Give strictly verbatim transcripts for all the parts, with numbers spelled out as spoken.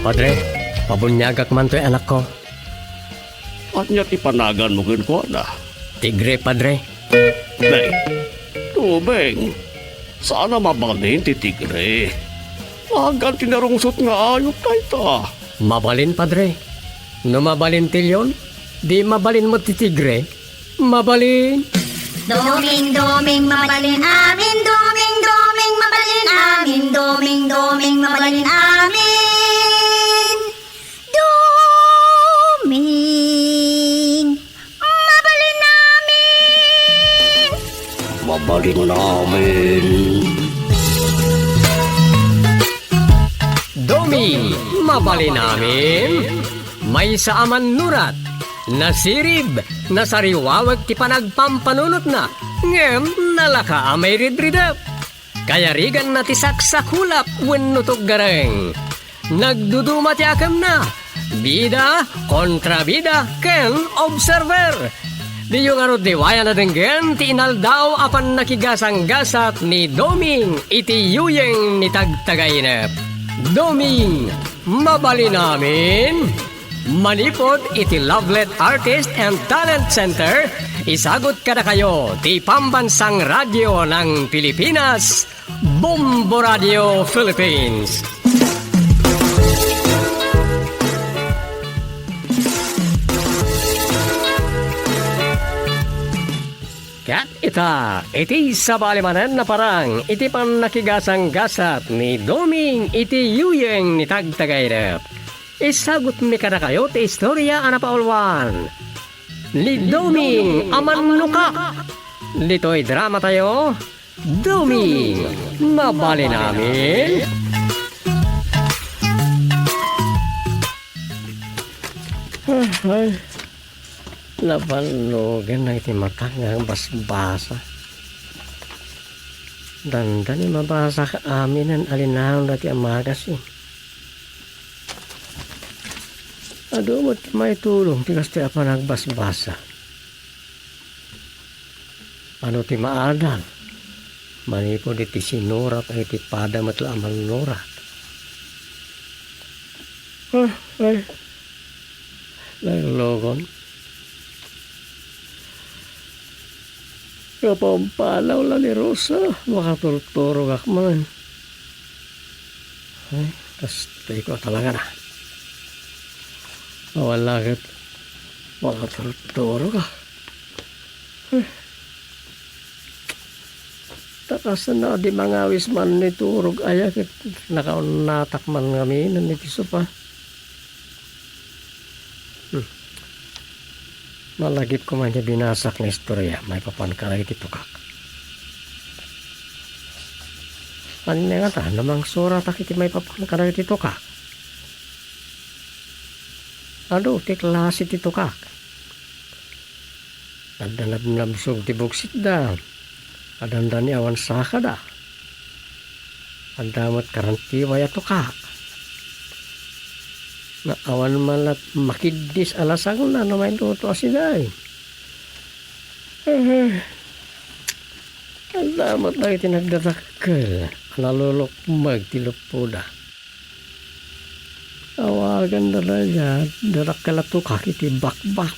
Padre, pabuniagak man toy anakko. Ania ti panaganmo kenkuana? Tigre, Padre. Nay, Doming, saan a mabalin ti tigre. Nagan ti narungsot nga ayup dayta. Mabalin, Padre. No mabalin ti leon, di mabalin met ti tigre. Mabalin. Doming, Doming, mabalin amin. Doming, Doming, mabalin amin. Doming, Doming, mabalin amin. Doming, mabalin amin. Mabalin amin. Doming, mabalin amin. Maysa a mannurat, nasirib, nasariwawek ti panagpampanunotna, ngem nalaka a mairidridep. Kayariganna ti saksakulap wenno tuggareng. Nagduduma ti akemna, bida, kontrabida, ken observer. Diyo ngarud liwayan a denggen ti inaldaw a pannakigasanggasat ni Doming iti yuyeng ni Tagtagainep. Doming, mabalin amin. Manipud iti Lovelet Artist and Talent Center, isagut kadakayo ti Pambansang Radio ng Pilipinas, Bombo Radio Philippines. Ket ita, iti sabali manen a parang iti pannakigasanggasat ni Doming iti yuyeng ni Tagtagainep. Isagutmi kadakayo ti istoria a napauluan ni Doming a mannukak. Ditoy dramatayo, Doming, mabalin amin. Ah, ay. Nabannogen na iti matak nga basbasa. Dandani mabasak aminen a linaon dati a magasin. Adu met ti maitulong ti kastoy a panagbasbasa. Adu ti maadal manipud iti sinurat a iti pada met la a mannurat. Ah, ay. Naglogon. Kapampanaw la ni Rosa, makaturturogak man. Ay, kastoy ko talaga na. Awan la ket makaturturogak. Ay. Ta kasano a di mangawis man ni turog aya ket nakaunnatak man ngamin iti sopa. Hmm. Malagip ko man ti binasak nga istoria maipapan kadagiti tukak. Ania ngata no mangsuratak iti maipapan kadagiti tukak? Adu ti klase ti tukak. Adda nabnabsog ti buksitda. Adanda ni awan sakada. Adda met karantiway a tukak. Nga awan man la makiddis a lasangna no mailuto a sidain. Adda met dagiti nagdadakkel a nalulukmeg ti luppoda. Awagan da daydiay, dakkel a tukak iti bakbak.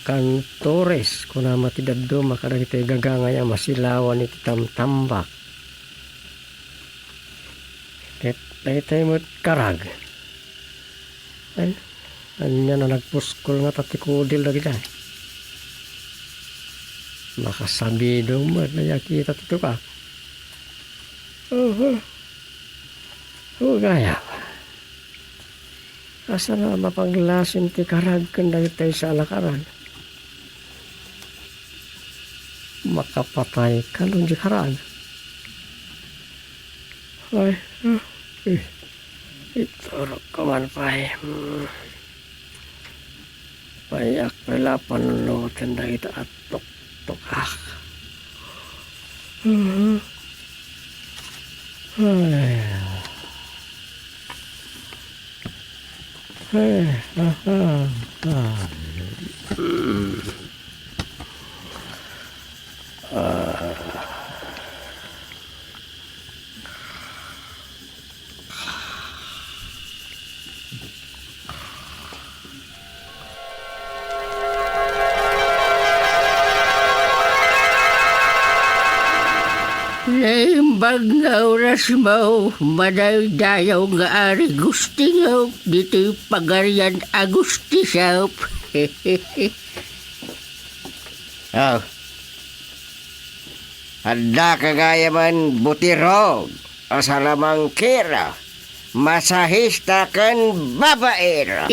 Cantores, kuna met ti dadduma kadagiti gagangay a masilawan iti tamtambak. Ket daytoy met karag. Ay, ania a nagpuskol ngata ti kudil dagita. Makasabidong met dayta a kita ti tukak. Uhu. Ugayam. Kasano a mapaglasim ti karag ken dagitoy sa a nakarag? Makapatay kano di karag? Ay, ah, eh, iturog ko man pay. Hmm. Payak pay la panunoten dagita a tuktukak. Mhm. Ay. Ay, ah, ah, ah. Hmm. Ah. Pagnaurasmo, madaydayaw nga Ari Gustingok, ditoy pagarian a Gustisop. Oh. Adda ka gayamen butirog a salamangkera, masahista ken babaero.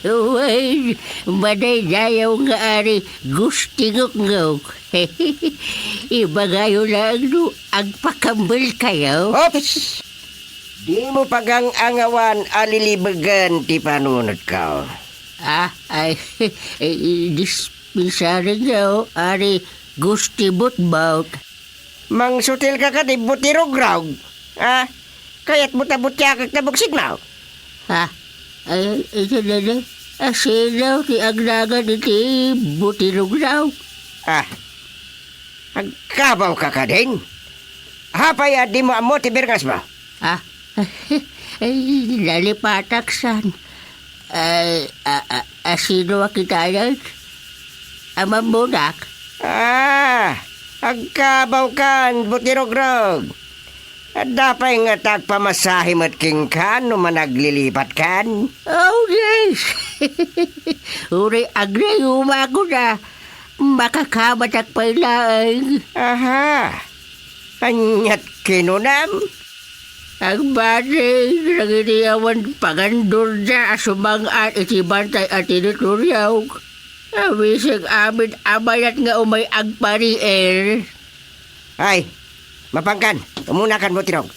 Wen, madaydayaw nga Ari Gustingokngok. Ibagayo laeng no agpakambelkayo. Oops! Dimo pagang-angawan a lilibegen ti panunotko. Ah, ay, eh, dispensarinyo, Ari Gusti Butbot. Mangsutilka kadi, butirugrog? Ah, kayatmo ta butiakek ta buksigmo? Ah, ay, iti dede, asino ti agnagan iti butirugrog? Ah, agkabawka kadin? Apay a dimo ammo ti birngasmo? Ah, ay, nalipatak san. Ay, a, a, asino a kitayen? Amammonak? Ah, agkabawkan, butirugrog. Adda pay ngata agpamasahe met kenka no managlilipatkan? Oh, yes. Uray agnayumakon a makakabatak pay laeng. Aha. Aniat kinunam? Agbati dagiti awan pagandurda a sumang-at iti bantay a teritoriok. Awisek amin a mayat nga umay agpariir. Ay, mapankan, umunakan, Butirog.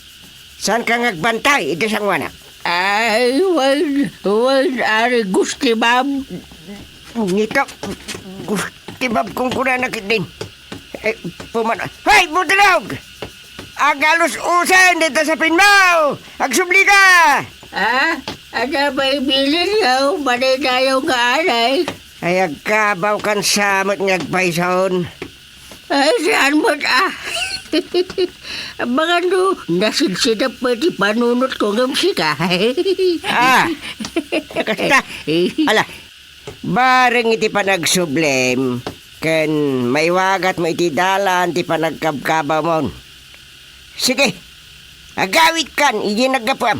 Saanka nga agbantay iti sangoanak? Ay, wen, wen, Ari Gustibab. Ngita, Gustibab, kunkunana ketdin. Eh, puman-, Hoy, Butirog! Agalus-usen dita sapinmo! Agsubli ka! Ah, ada pay bilinyo, madaydayaw nga Ari? Ay, agkabawkan sa met nga agpayson. Ay, saan met, ah? Baka no, nasidsidap met ti panunotko ngem sika. Ah, kasta. Ala, bareng iti panagsublim, ken maiwagatmo iti dalan ti panagkabkabawmon. Sige, agawidkan, idiay naggapuam.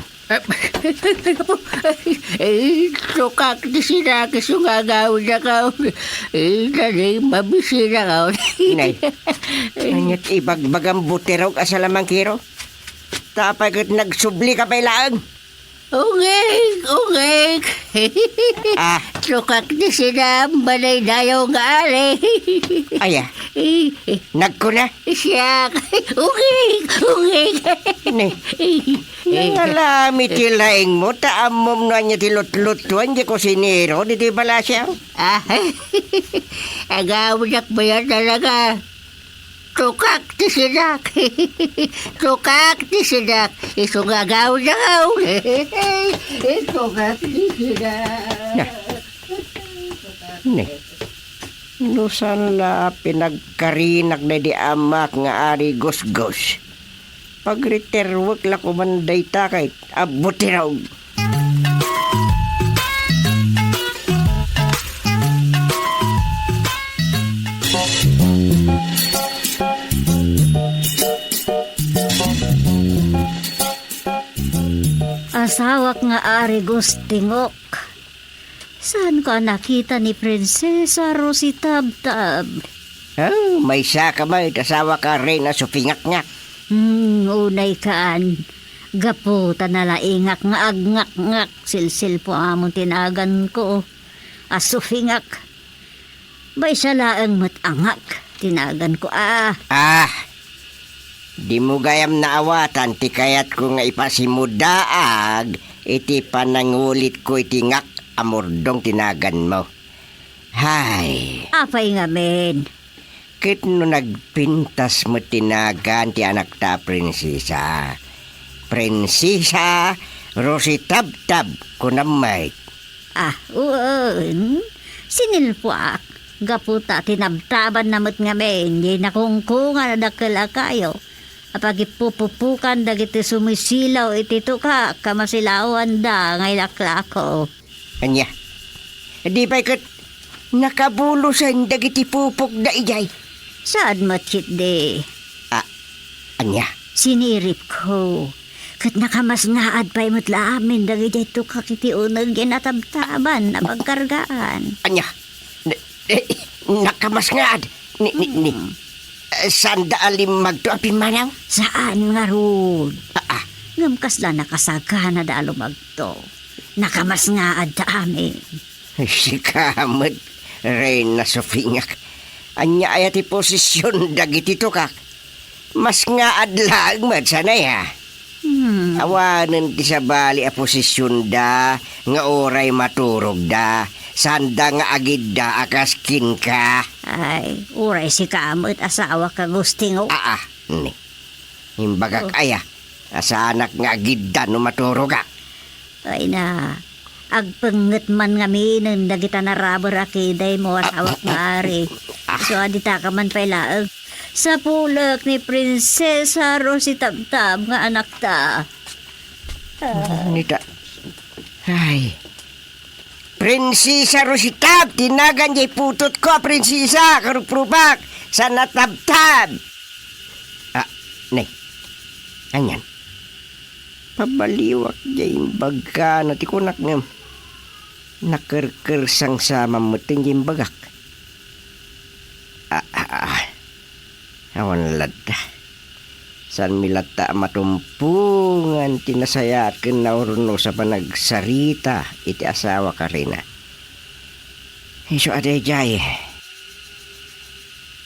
Eh, sukak ti sidak, isu nga agawidakon. Eh, dadi, mabisinakon. Nay, aniat ibagbagam, Butirog a salamangkero? Apay ket nagsublika pay laeng? Ungeg, ungeg. Ah. Sukak ti sidak, madaydayaw nga Ari. Aya. Eh, eh. Nagkuna? Siak. Ungeg, ungeg. Ne. Eh, eh. Nangalami ti laingmo, ta ammom no ania ti lutlutuan ti kusinero ditoy palasiam? Ah, agawidak pay talaga. Sukak ti sidak. Sukak ti sidak. Isu nga agawidakon. Sukak ti sidak. Na. Ne. No saan la a pinagkarinak daydi amak nga Ari Gusgus, pagriterwek la koman dayta ket a Butirog. Asawak nga Ari Gustingok. Saanka a nakita ni Prinsesa Rosie Tabtab? Oh, maysaka met, asawaka, Reyna Sufingakngak. Hmm, unaykan. Gapu ta nalaingak nga agngakngak, silsilpo amon ti naganko a Sufingak. Maysa laeng met a ngak ti naganko a. Ah, dimo gayam naawatan ti kayatko nga ipasimudaag iti panangulitko iti ngak a Murdong ti naganmo. Hay! Apay ngamin? Ket no nagpintas met ti nagan ti anakta a prinsesa, Prinsesa Rosie Tabtab, kunam met. Ah, wen. Sinilpuak. Gapu ta tinabtabanna met ngamin, diay nakungkungan a dakkel a kayo a pagipupupukan dagiti sumisilaw iti tukak a masilawanda nga ilaklako. Ania? Di pay ket nakabulosen dagiti pupokda idiay? Saan met ketdi? Ah, ania? Siniripko. Ket nakamasngaad pay met la amin dagidiay tukak iti uneg diay natabtaban a pagkargaan. Ania? N-, eh, nakamasngaad? Ni, ni, ni, Hmm. eh, saanda a limmagto a pimmanaw? Saan ngarud. Ah, ah. Ngem kasla nakasaganada a lumagto. Nakamasngaadta amin. Sika met, Reyna Sofingak. Ania aya ti posisyon dagiti tukak? Masngaad laeng met, saan aya? Hmm. Awanen ti sabali a posisyonda nga uray maturogda, saanda nga agidda a kas kenka. Ay, uray sika met, asawak, Agustingo. Aa, ni. Imbagak Oh. aya, a saanak nga agidda no maturogak. Ay na, agpengnget man ngaminen dagita narabur a kidaymo, asawak, Mari. Ah. Isu a ditaka man pay laeng. Sapulek ni Prinsesa Rosita Tabtab nga anakta. Ah. Nita. Ay. Prinsesa Rosita, ti nagan diay putotko a prinsesa, karuprupak, sa natabtab. Ah, ne. Anian? Pabaliwak diay imbagana ti kunak ngem nakerkersangsaman metten diay imbagak. Ah, ah, ah. Awan latta. Saanmi latta a matumpongan ti nasayaat ken naurnos a panagsarita iti asawak a Reyna. Isu a daydiay.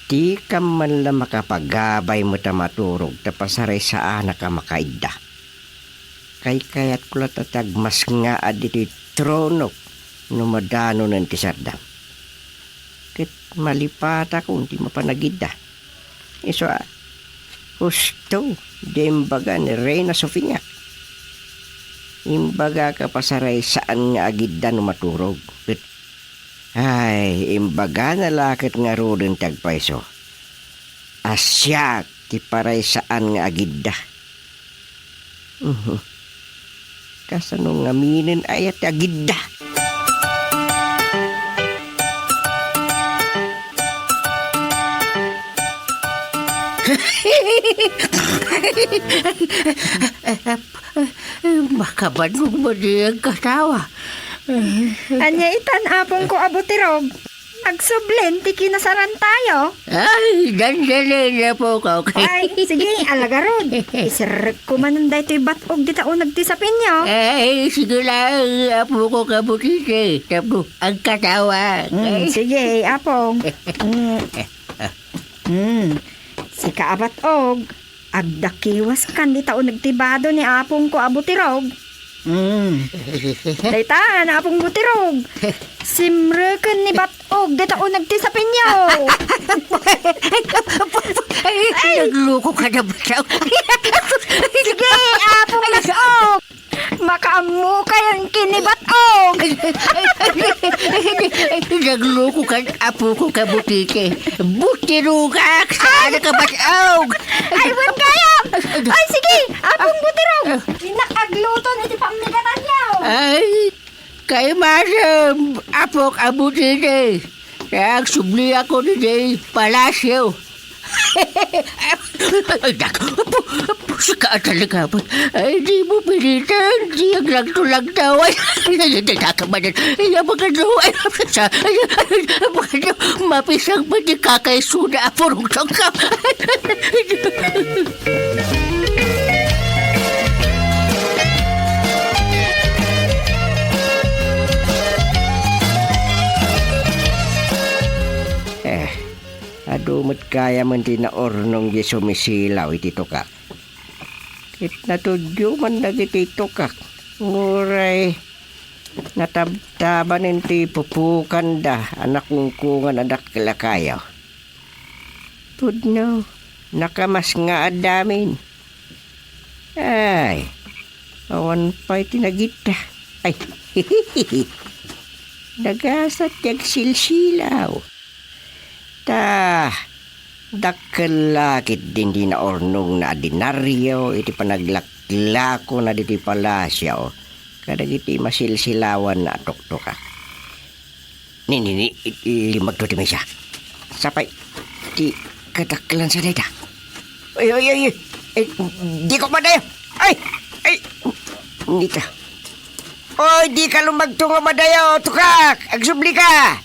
Dikam man la makapagabay met a maturog ta pasaraysaanak a makaidda. Kaykayatko latta ti agmasngaad ditoy tronok no madanonen ti sardam. Ket malipatakon ti mapan agidda. Isu a, husto, diay imbaga ni Reyna Sofingak. Imbagak a pasaraysaan nga agidda no maturog. Ket, ay, imbagana la ket ngaruden ti agpayso a siak ti paraysaan nga agidda. Mhm. Kasano ngaminen aya ti agidda? Makabannog mo di agkatawa. Ania itan, apongko a butirog? Agsublen ti kinasarantayo? Ay, dandani, apok. Ay, sige, ala garud. Iserrekko manen daytoy bat-og dita uneg ti sapinyo. Ay, sige lang, apok a butike. Tapno agkatawa. Mm, sige, apong. Mm. Mm. Sika a bat-og. Agdakiwaskan dita uneg ti bado ni apongko a butirog. Mm. Dayta, ni apong butirog. Simreken ni bat-og dita uneg ti sapinyo. Ay, ay, nagloko ka na ba siya? Sige, apong bat-og. Makaammokayon ken ni bat-og. Nagloko kan apoko ka butike. Butirogak, saan ka bat-og? Ay, wen gayam. Ay, sige, apong butirog. Innak agluton iti pammigatanyo. Ay, kaimasem, apok a butike. Kaya agsubli ako diay palasyo. Ay, dak, apo, apo, sika a talaga, apo. Ay, di mo pilitan, di aglagto-lagtaw. Ay, ay, ay, ay, ay, ay, ay, ay, ay, ay, ay, ay, ay, ay, mapisang pa di kakaisuna, apo, rungtong ka. Eh, adu met gayamen ti naurnong diay sumisilaw iti tukak. Ket natudioman dagiti tukak. Uray natabtabanen ti pupukanda a nakungkungan a dakkel a kayo. Pudno, nakamasngaadda amin. Ay, awan pay ti nagidda. Ay, nagasat ti agsilsilaw. Ta, dakkel la ketdin ti naurnongna a denario iti panaglaklakona ditoy palasyo kadagiti masilsilawanna a tuktukak. Ni, ni, ni, limmagto ti misa. Sapay ti kadakkelan sa dayta. Ay, ay, ay, ay. Ay, dika madayo. Ay, ay, dika. Oy, dika lumagto nga madayo, Tukak. Agsublika.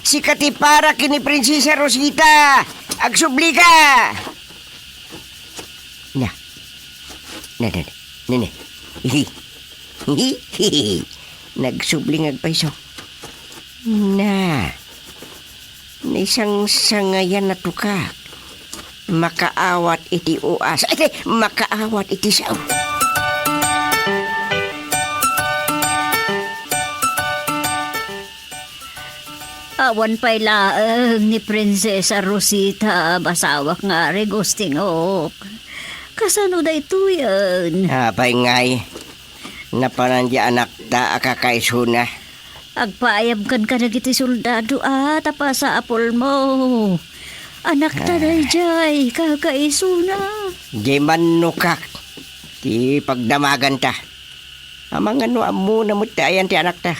Sika ti para ken ni Prinsesa Rosita. Agsublika. Na. Na, na, na. Na, na. Nagsubli nga agpayso. Na. Naisangsangayan a Tukak. Makaawat iti uas. Ay, makaawat iti sao. Awan pay laeng ni Prinsesa Rosita a asawak nga Ari Gustingok. Kasano daytoyen? Apay ngay, napanan di anakta a kakaisuna. Agpaayabkan kadagiti soldado a ta pasapulmo. Anakta daydiay, kakaisuna. Di mannukak ti pagdamaganta. Amangan no ammona met ti ayan ti anakta.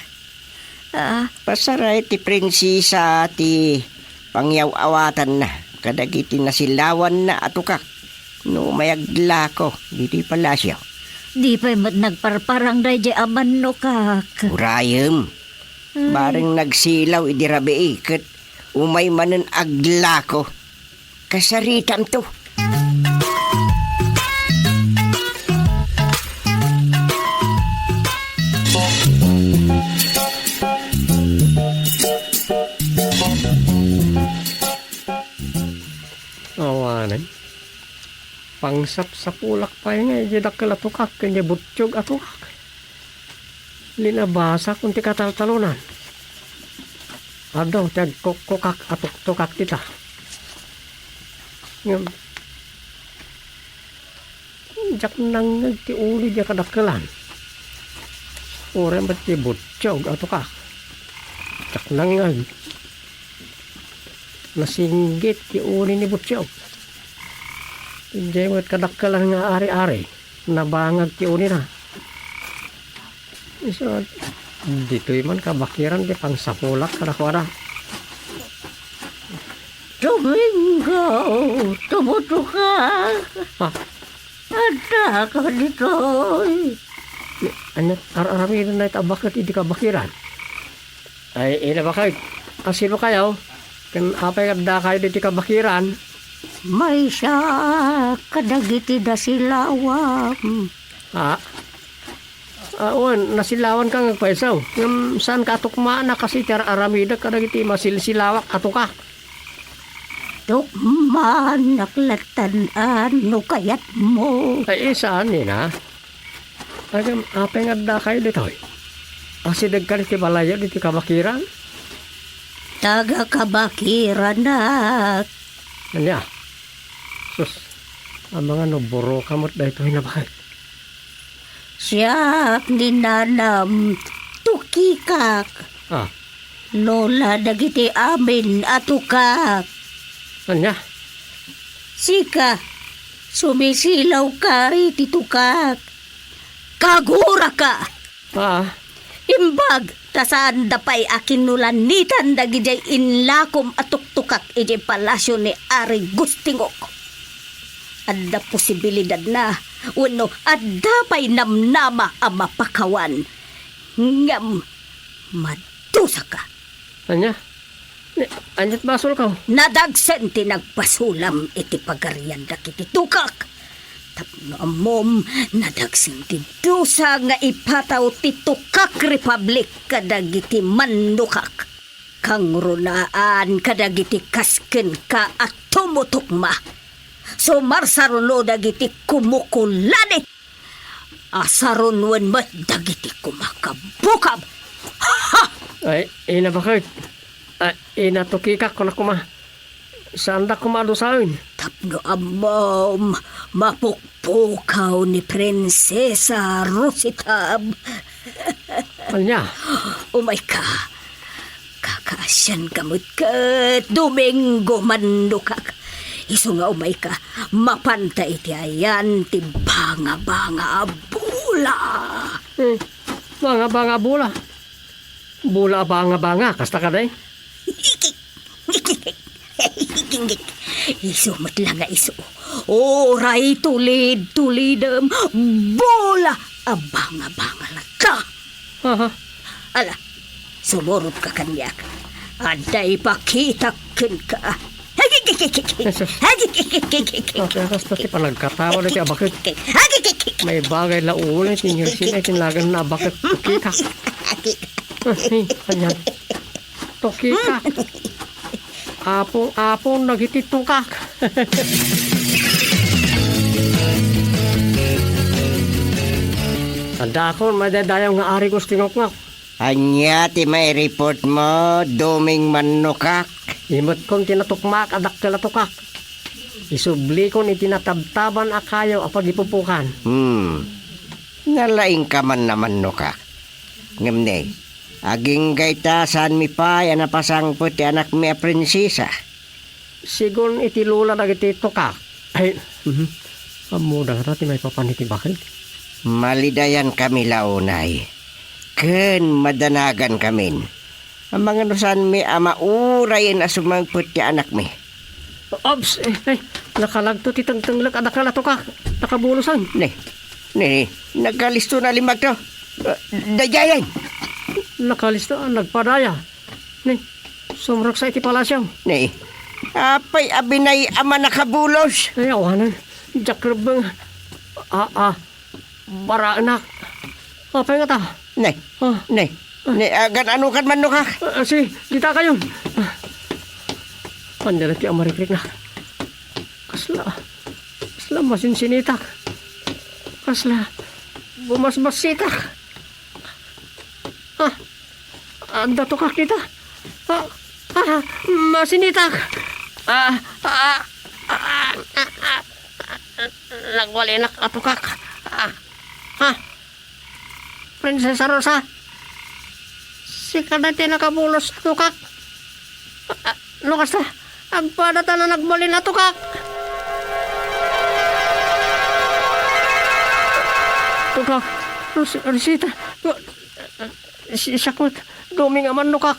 Ah. Pasaray ti prinsesa ti pangyaw-awatanna kadagiti nasilawanna a tukak no umayaglako ditoy palasio. Di pay met nagparparang daydiay a mannukak. Urayem. Ay. Bareng nagsilaw idi rabii ket umay manen aglako. Kasaritamto. Awanen. Pangsapsapulak pay nga idiay dakkel a tukak ken idiay buttiog a tukak. Linabasak ti kataltalonan. Adu ti agkukkukak a tuktukak dita. Ngem, diak nangngeg ti uni diay kadakkelan. Uray met ti buttiog a tukak. Diak nangngeg. Nasinggit ti uni ni buttiog. Idiay met kadakkelan nga ari-ari. Nabangag ti unina. Isu, ditoy man kabakiran ti pangsapulak kadakuada. Domingo, tumutuka. Ha? Adda ka ditoy. Ania, ar-aramiden dayta a baket idi kabakiran? Ay, ina bakay, asino kayo? Ken apay nga adda kayo ditoy kabakiran? Maysa kadagiti nasilawam. Ah? Ah, wen, nasilawan ka nga agpayso. Ngem saan ka atukmana kasi ti ar-aramidek kadagiti masilsilawak a tukak. Tukmanak lattan no kayatmo. Ay, saan, ina? Agam, apay nga adda kayo ditoy? Asideg ka diti balayo diti kabakiran? Taga kabakiranak. Ania? Sus, amangan no buro ka met daytoy na bakit? Siak ni Nanam Tukikak. Ah. Lola dagiti amin a tukak. Ania? Sika, sumisilaw ka iti tukak. Kaguraka! Ah. Imbag ta saanda pay a kinulanitan dagidiay inlakom a tuktukak idiay palasio ni Ari Gustingok. Adda posibilidadna wenno adda pay namnama a mapakawan. Ngem madusaka. Ania? Ni, ania't basolko? Nadagsen ti nagbasolam iti pagarian dagiti tukak. Tapno ammom, nadagsen ti dusa nga ipataw ti Tukak Republic kadagiti mannukak. Kangrunaan kadagiti kas kenka a tumutukma. Sumarsaruno dagiti kumukulanit. Asarunuen met dagiti kumakabukab. Ha! Ay, ina bakit? Ay, ina tukikak, kuna kuma. Saanda kuma adusaen? Tapno ammom, mapukpukaw ni Prinsesa Rositab. Ania? Umayka. Kakaasianka met ket Domingo mannukak. Isu nga umayka, mapanta iti ayan ti banga-banga a bola. Hmm. Banga-banga a bola? Bola a banga-banga, kasta kadi? Isu met la nga isu. Uray tulid-tulidem, bola a banga-banga latta. Aha. Ala, sumurot ka kaniak. Adda ipakitak kenka. Jesus. Agikikikik. Agikikikik. Apay kasta ti panagkatawa daytoy a baket? Agikikikik. Maibaga la ulo ti ngersin ay tinagan na baket. Tukikak. Agik- Ah, eh, ania? Tukikak. Apong-apong dagiti tukak. Adda akon madaydayaw nga ari Gustingokngok. Ania ti maireport mo, Doming Mannukak? Imetkon ti natukmaak a dakkel a tukak. Isublikon iti natabtaban a kayo a pagipupukan. Hmm. Nalaingka man a mannukak. Ngem ne, agingga ita saanmi pay a napasangpet ti anakmi a prinsesa. Sigun iti lola dagiti tukak. Ay, mhm. Ammoda ngata ti maipapan iti baket. Malidayankami la unay. Ken madanagankami. Amangan no saanmi a maurayen a sumangpet ti anakmi. Ops, eh, eh, nakalagto ti tengtenglek a dakkel a tukak. Nakabulosan. Ne, ne, nakalisto na limmagto. Ah, daydayan. Nakalisto, ah, nagpadaya. Ne, sumreksa iti palasyo. Ne, apay a binay a mannakabulos? Ay, awanen. Diak rebbeng. Ah, ah. Baraenak. Apay ngata? Ne. Ah. Ne. Ah. Ne, agan-ano kan mannukak? Ah, si, dita kayon. Ah. Ania ti amarikriknak? Kasla, kasla masinsinitak. Kasla bumasbasitak. Ah. Adda tukak dita. Ah, ah, masinitak. Ah, ah, ah, ah, ah, ah, nagwalinak a tukak. Ah, ah. Prinsesa Rosa, sika daytoy nakabulos a tukak. Ah, no kasta, agpadata a nagbalin a tukak. Tukak, Ros-, Rosita, si-, siak met, Doming a mannukak.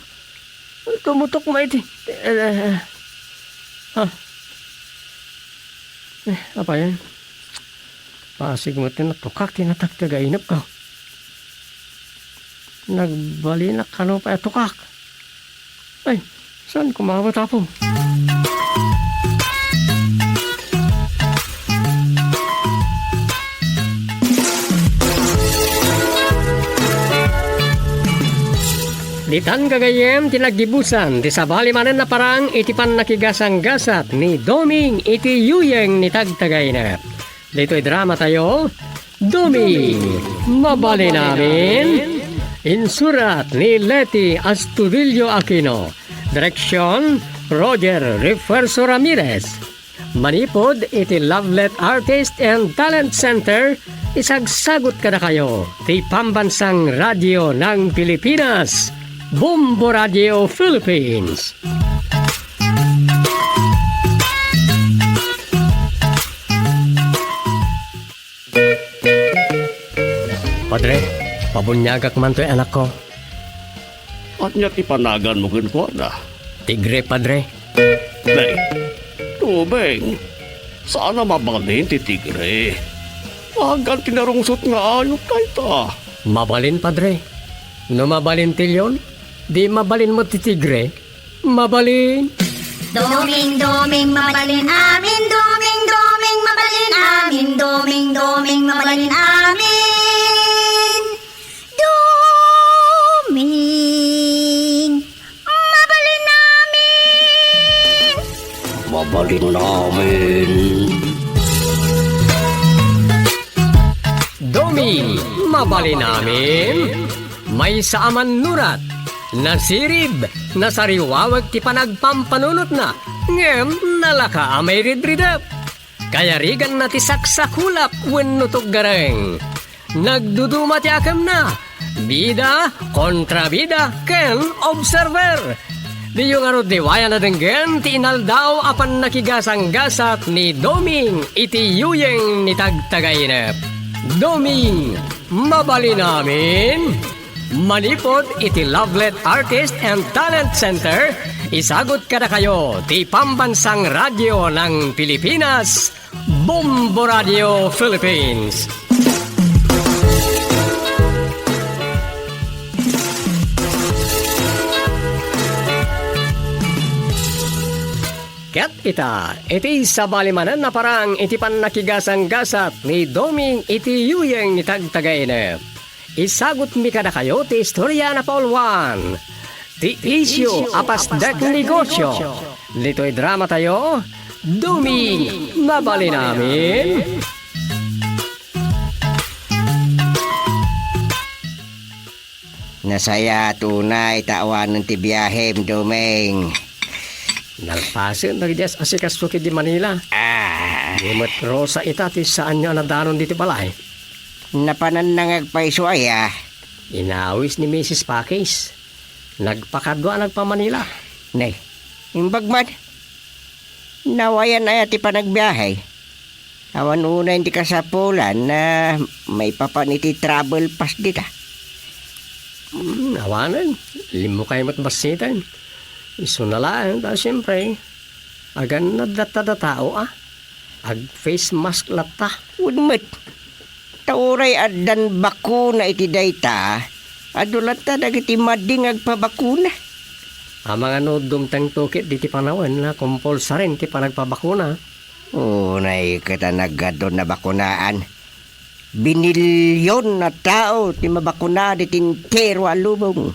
Tumutok met iti, eh, eh, ah. Eh, apay? Pasig met ti natukak ti natagtagainepko. Nagbalinak kano pay a tukak. Ay, saan ko maawat, Apo? Ditan gagayyem ti naggibusan ti sabali manen a parang iti pannakigasanggasat ni Doming iti yuyeng ni Tagtagainep. Ditoy drama tayo, Doming, Mabalin Amin. Insurat ni Leti Astudillo Aquino. Direksyon, Roger Refuerzo Ramirez. Manipud iti Lovelet Artist and Talent Center, isagsagut kadakayo ti Pambansang Radio ng Pilipinas, Bombo Radio Philippines. Padre, pabuniagak man toy anakko. Ania ti panaganmo kenkuana? Tigre, Padre. Nay, Doming, saan a mabalin ti tigre. Agan ti narungsot nga ayup dayta. Mabalin, Padre. No mabalin ti leon, di mabalin met ti tigre. Mabalin. Doming, Doming, mabalin amin. Doming, Doming, mabalin amin. Doming, Doming, mabalin amin. Doming, mabalin amin. Mabalin amin. Doming, mabalin amin. Maysa a mannurat, nasirib, nasariwawag ti panagpampanunotna, ngem nalaka a mairidridep. Kayariganna ti saksakulap wenno tuggareng. Nagduduma ti akemna, bida, kontrabida, ken observer. Diyo ngarud liwayan a denggen ti inaldaw a pannakigasanggasat ni Doming iti yuyeng ni Tagtagainep. Doming, mabalin amin. Manipud iti Lovelet Artist and Talent Center, Isagut kadakayo ti Pambansang Radyo ng Pilipinas, Bombo Radio Philippines. Ket ita, iti sabali manen a parang iti pannakigasanggasat ni Doming iti yuyeng ni Tagtagainep. Isagutmi kadakayo ti istorya a napauluan ti isyu a pasdek negosyo. Ditoy dramatayo, Doming, mabalin amin. Nasayaat unay ta awanen ti biahem, Doming. Nalpasen dagiti as-asikaso ketdi Manila. Ah. Di met Rosa ita ti saanyo a nadanon ditoy balay. Napananna nga agpayso aya? Inawis ni Misis Pakis. Nagpakadua a nagpa-Manila. Ne, imbag man. Nawayan aya ti panagbiahe? Awan unay ti kasapulan a maipapan iti travel pass dita. Hmm, awanen. Limmukay met bassiten. Isuna laeng, ta siempre, agannad latta datao a. Ag-face mask latta. Wen met. Ta uray addan bakuna iti dayta, adu latta dagiti madi nga agpabakuna. Amangan no dumtengto ketdi ti panawen a kompulsaren ti panagpabakuna. Unay ket a nagadu nabakunaan. Binilyon a tao ti mabakuna ditoy entero a lubong.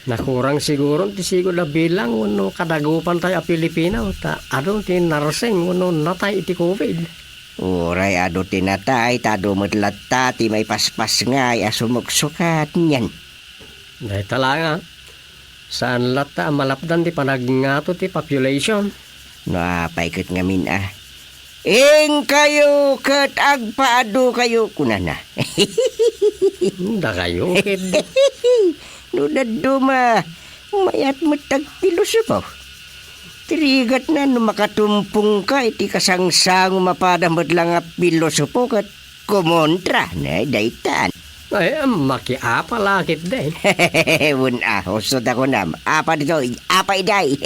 Nakurang siguro ti sigud a bilang wenno kadagupantayo a Pilipino ta adu ti narsing wenno natay iti COVID. Uray adu ti natay, ta adu met latta ti maipaspasngay a sumuksukat nian. Dayta la nga, saan latta a malapdan ti panagngato ti population. No apay ket ngamin a, "Inkayo ket agpaadukayo," kunana. Dakayo ket. No dadduma, mayat met ti agpilosopo. Ti rigatna no makatumpongka iti kasangsangom a pada met la nga pilosopo ket kumontra, ne, daytan. Ay, makiapa la ketdi. Wen a, husto ta kunam. Apa ditoy, apa idiay.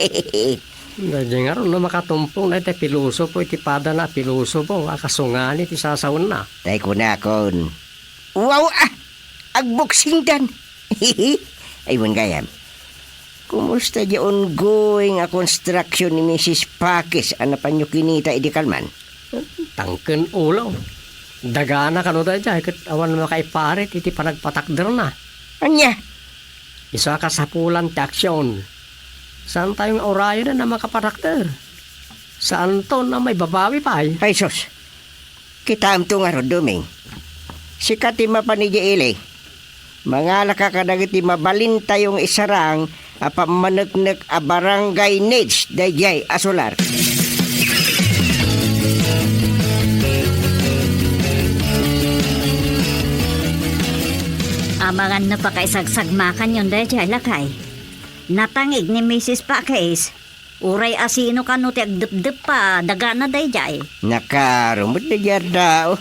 Daydiay ngarud no makatumpong dayta pilosopo iti padana a pilosopo a kasungani ti sasawenna. Tay kunakon, "Wow, ah! Agboksingdan!" Ay, wen gayam. Kumusta diay ongoing a construction ni Misis Pakis a napanyo kinita idi kalman? Tangken ulo. Dagana kano daydiay ket awan makaiparit iti panagpatakderna. Ania? Isu a kasapulan ti aksion. Saantayo nga urayen a makapatakder. Saanton a maibabawi pay. Ay, sus! Kitaemto ngarud, Doming. Sika ti mapan idiay ili. Mangalaka kadagiti mabalintayo nga isarang a pammaneknek a barangay needs daydiay a solar. Amangan no pakaisagsagmakanyon daydiay, lakay. Natangig ni Misis Pakis. Uray asino kano ti agdepdep a dagana daydiay? Nakaro met daydiay a tao.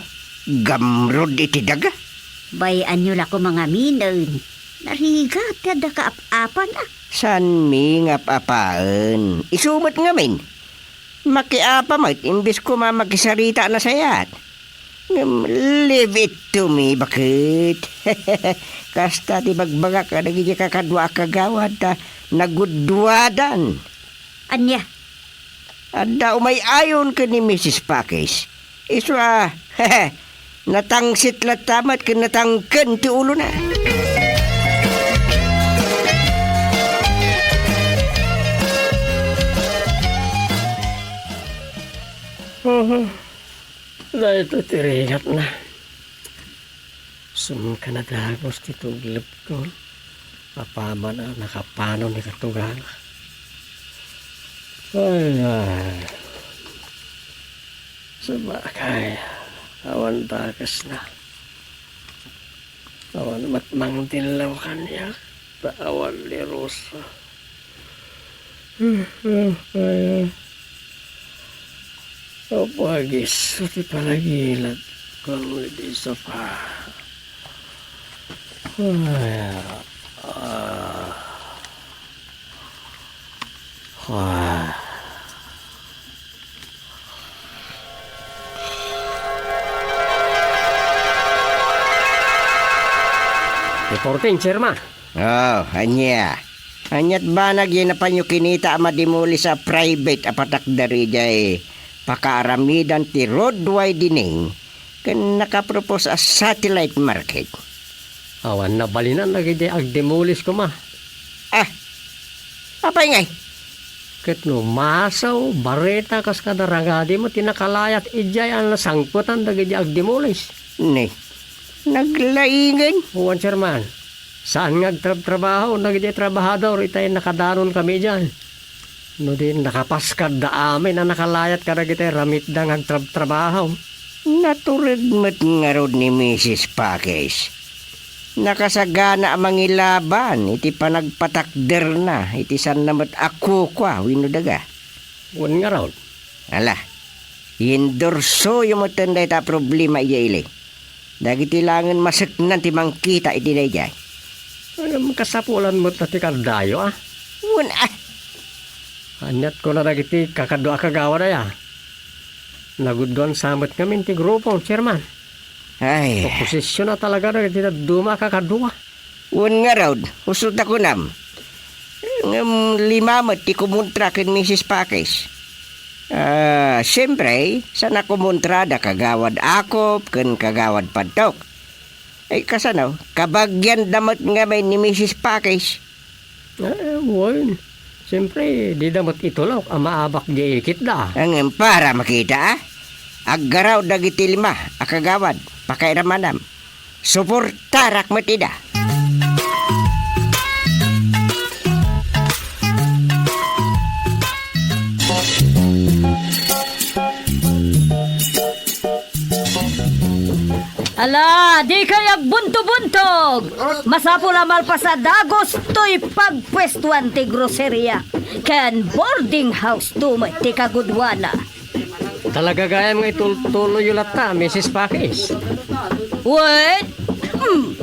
Gamrud iti daga. Bay-anyo la koma ngaminen. Narigat ti adda kaap-apan a. Saanmi nga ap-apaen? Isu met ngamin. Makiapa met imbes koma makisarita a nasayaat. Ngem leave it to me, baket. Kasta ti bagbagak kadagiti kakadua a kagawad ta nagudduadan. Ania? Adda umay-ayon ken ni Misis Pakis. Isu a, natangsit latta met ken natangken ti ulona. Aha. Daytoy ti rigatna. Sumka nadagus ti tuglebko. Apaman a nakapano ni katuganga. Ay, ay. Sabagay, awan dakesna. Awan met mangdillaw kaniak, ta awan ni Rosa. Apagiso ti panagilad, kuan ni Disa pa. Ay, ah. Ah. Reporting, Chairman. Oh, ania? Ania't banag 'diay napanyo kinita a madimulis a private a patakder idiay pakaaramidan ti road widening ken nakapropose a satellite market? Awan nabalinan dagiti agdimulis koma. Ah, apay ngay? Ket no masaw, bareta kas kada ragadi met ti nakalayat idiay a nasangpetan dagiti agdimulis. Ne, naglaingen? Wen, Chairman. Saan nga agtrabtrabaho dagiti trabahador itay nakadanon kami idiay. No di, nakapaskadda amin a nakalayat kadagiti ramidda nga agtrabtrabaho. Natureg met ngarud ni Misis Pakis. Nakasagana a mangilaban iti panagpatakderna iti saanna met a kukua wenno daga. Wen ngarud. Ala, indursoyo metten dayta a problema idiay ili. Dagiti laengen maseknan ti mangkita iti daydiay. Ngem kasapulan met ti kadayo, a? Wen, a. Ania't kuna dagiti kakadua a kagawad aya? Nagudduan sa met ngamin ti grupo, Chairman. Ay. Oposision a talaga dagiti dadduma a kakadua. Wen ngarud, usto ta kunam. Ngem lima met ti kumontra ken Misis Pakis. Ah, siempre, saan a kumontra da Kagawad Akop ken Kagawad Padtok. Ay, kasano? Kabagianda met ngamin ni Misis Pakis. Eh, wen. Siempre, dida met itulok a maabak di ikitda. Ngem para makita, a? Aggaraw dagiti lima a kagawad, pakairamanam. Suportarak met ida. Ala, dikay agbuntobuntog! Masapul a malpas a dagus toy pagpuestuan ti groceria ken boarding house to met ti kaguduana. Talaga gayam nga itultuloyyo latta, Misis Pakis. Wen? Hmm.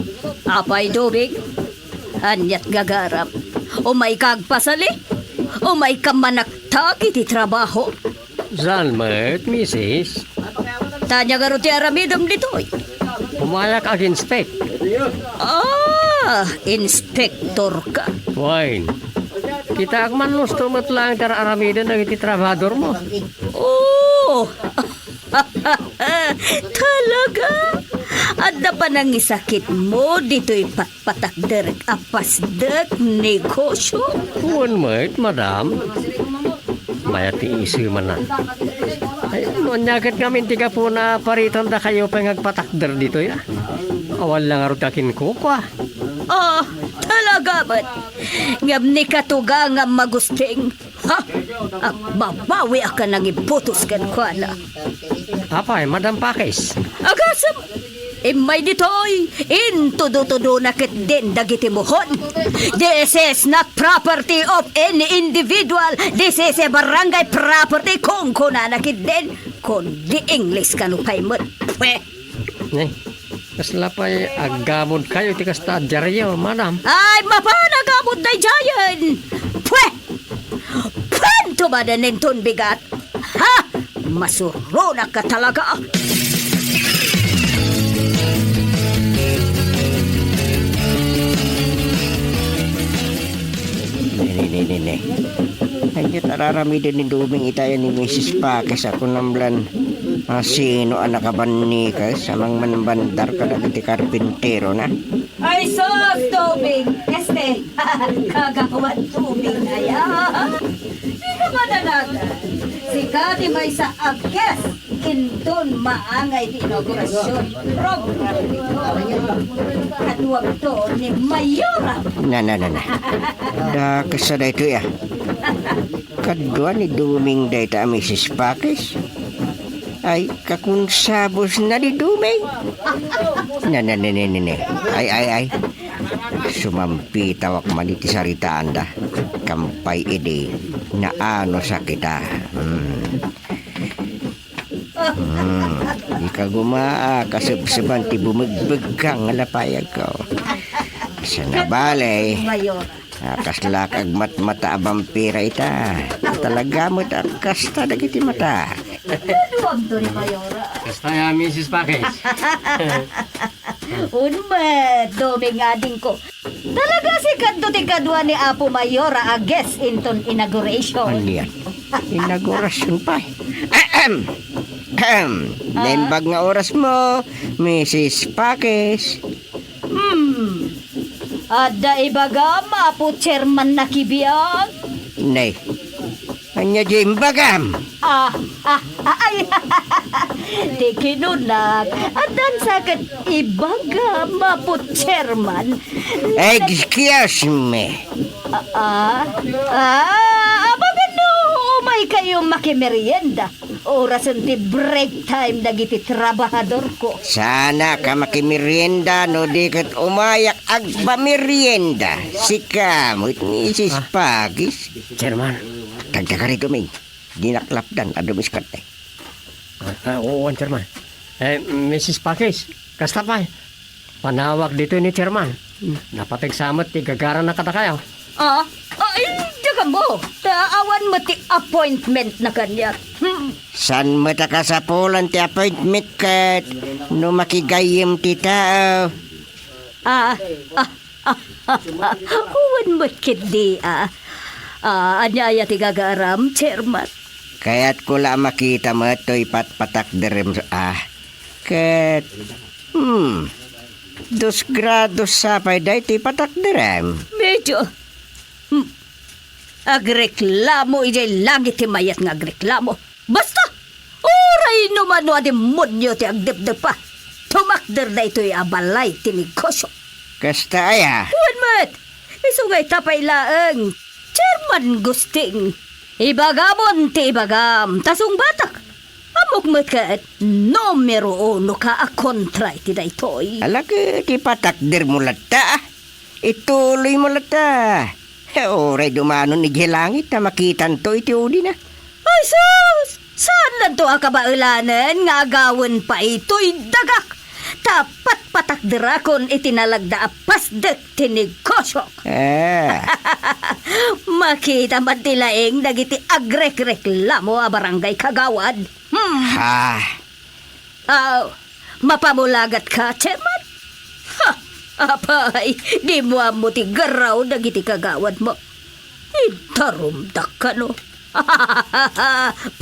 Apay, Dubig? Ania't gagaram? Umayka agpasali? Umayka manaktak iti trabaho? Saan met, Misis? Ta ania ngarud ti aramidem ditoy? Umayak ag-inspect. Ah, inspektor ka. Wen. Kitaak man, husto met laeng ti ar-aramiden dagiti trabahadormo. Oh! Talaga? Adda panangisakitmo ditoy patpatakder a pasdek negosio? Wen met, madam. Mayat ti isu man. Ay, no ania ket ngamin ti gapuna a paritandakayo pay nga agpatakder ditoy, a? Awan la ngarud a kinkukua. Ah, talaga met. Ngem ni katuga nga magusting. Ha? Agbabawiak a nangibutos kenkuana. Apay, Madam Pakis? Agasem! Immay ditoy, intudo-tudona ketdin dagiti muhon. This is not property of any individual. This is a barangay property, kunkunana ketdin. Kundi Ingles kano pay met. Pwe! Ne, kasla pay aggamodkayo iti kasta a diario, madam? Ay, mapan a gamod daydiayen! Pwe! Pwento manen inton bigat! Ha! Masuronak ka talaga! Ne, ne, ne, ne, ne. Ay, ket ar-aramiden ni Duming ita yan ni Misis Pakis a kunam lan, a, sino a nakabannikas a mangmanbandar kadagiti karpinterona? Ay sus, Duming! Este, Kagawad Duming aya. Dika madanagan. Sika ti maysa a guest. Inton maangay ti inaugurasyon program ditoy, kaduakto ni Mayora. Na, na, na, na. Dakes a daytoy, a. Kadua ni Duming dayta a Misis Pakis. Ay, kakunsabusna ni Duming. Na, na, na, na, na, na. Ay, ay, ay. Sumampitawak man iti saritaanda. Kampay idi, naanus a kita. Hmm. Hmm, dika gumaa, kasebseban ti bumegbegkang nga lapayagko. Sana bale. Mayor. Ah, kaslak agmatmata a bampira ita. Talaga met a kasta dagiti mata. Kaduam to ni Mayora. Kasta ya, Misis Pakis. Unmet, Doming adingko. Talaga sika to ti kadua ni Apo Mayora a guest inton inauguration. Anian? Inaugurasyon pay. Ahem! Ahem! Ah? Naimbag nga oras mo, Misis Pakis. Hmm. Adda ibagam, Apo Chairman Nakibiang? Nay, ania di imbagam? Ah, ah, ah, ay. Ti kinunak, addan sa ket ibagam, Apo Chairman. Excuse me. Ah, ah, ah, amangan no umay kayo makimerienda. Orasen ti break time dagiti trabahadorko. Saanak a makimerienda no di ket umayak agpamerienda. Sika met, Misis Ah. Pakis. Chairman. Tagda ka rito, Ming. Dinak lapdan a dumiskarte. Ah, ah, oo, Chairman. Eh, Misis Pakis, kasta pay. Panawag ditoy ni Chairman. Napateg sa met ti gagarana kadakayo. Ah, ah, ay, dagam mo. Ta awan met ti appointment na kaniak. Hmm. Saan met a kasapulan ti appointment ket no makigayyem ti tao? Ah, ah, ah, awan met ketdi, ah. Ah, ania aya ti gagaram, Chairman? Kayatko la a makita met toy patpatakderem, ah. Ket, hmm, dos grados sa pay daytoy patakderem. Medyo, hmm, agreklamo idiay langit ti mayat nga agreklamo. Basta, uray no mano a demonio ti agdepdepa, tumakder daytoy a balay ti negosio. Kasta aya? Wen met, isu nga ita pay laeng, Chairman Gusting. Ibagamon ti ibagam, ta sungbatak. Ammok met ket numero uno ka a kontra iti daytoy. Ala ket ipatakdermo latta, ah. Ituloymo latta. He, uray dumanon idiay langit ta makitanto iti udina. Ay sus! Saannanto a kabaelanen nga agawen pay toy dagak ta patpatakderakon iti nalagda a pasdek ti negosiok. Eh. Makita man ti laeng dagiti agrekreklamo a barangay kagawad. Hmm. Ha? Aw, mapamulagatka, Chairman? Ha! Apay, dimo ammo ti garraw dagiti kagawadmo. Idarumdak kano?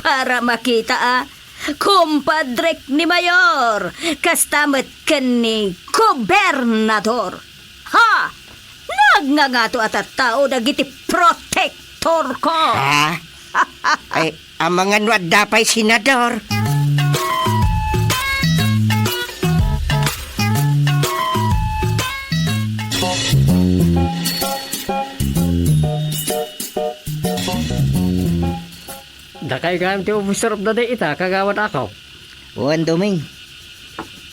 Para makita a, kumpadrek ni Mayor, kasta met ken ni Gobernador. Ha! Nagngangato a tattao dagiti protektorko. Ha? Ay, amangan no adda pay senador. Dakay gayam ti officer of the day ita, Kagawad Ako. Wen, Doming.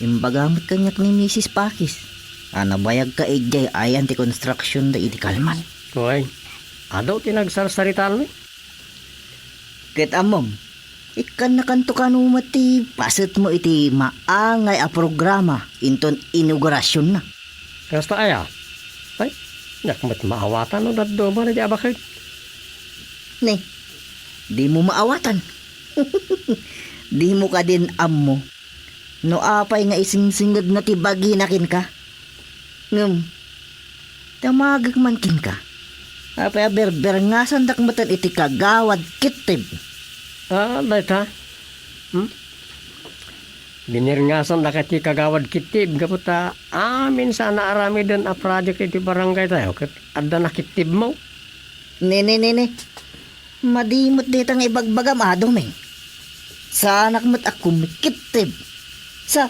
Imbaga met kaniak ni Misis Pakis a nabayagka idiay ayan ti konstruksionda iti kalman. Wen, adu ti nagsarsaritaanmi. Ket ammom, ikkannakanto kano met ti pasetmo iti maangay a programa inton inaugurasionna. Kasta aya? Ay, diak met maawatan no dadduma daydi a bakek. Ne, dimo maawatan. Dimo kadin ammo no apay nga isingsingedna ti bagina kenka. Ngem, damagek man kenka. Apay a berberngasandak metten iti Kagawad Kittib? Ah, dayta? Hmm? Binirngasandak iti Kagawad Kittib gapu ta amin sa naaramiden a project iti barangay tayo ket adda nakittibmo. Ne, ne, ne, ne. Madi met dayta nga ibagbagam, a, Doming. Saanak met a kumikittib. Sa,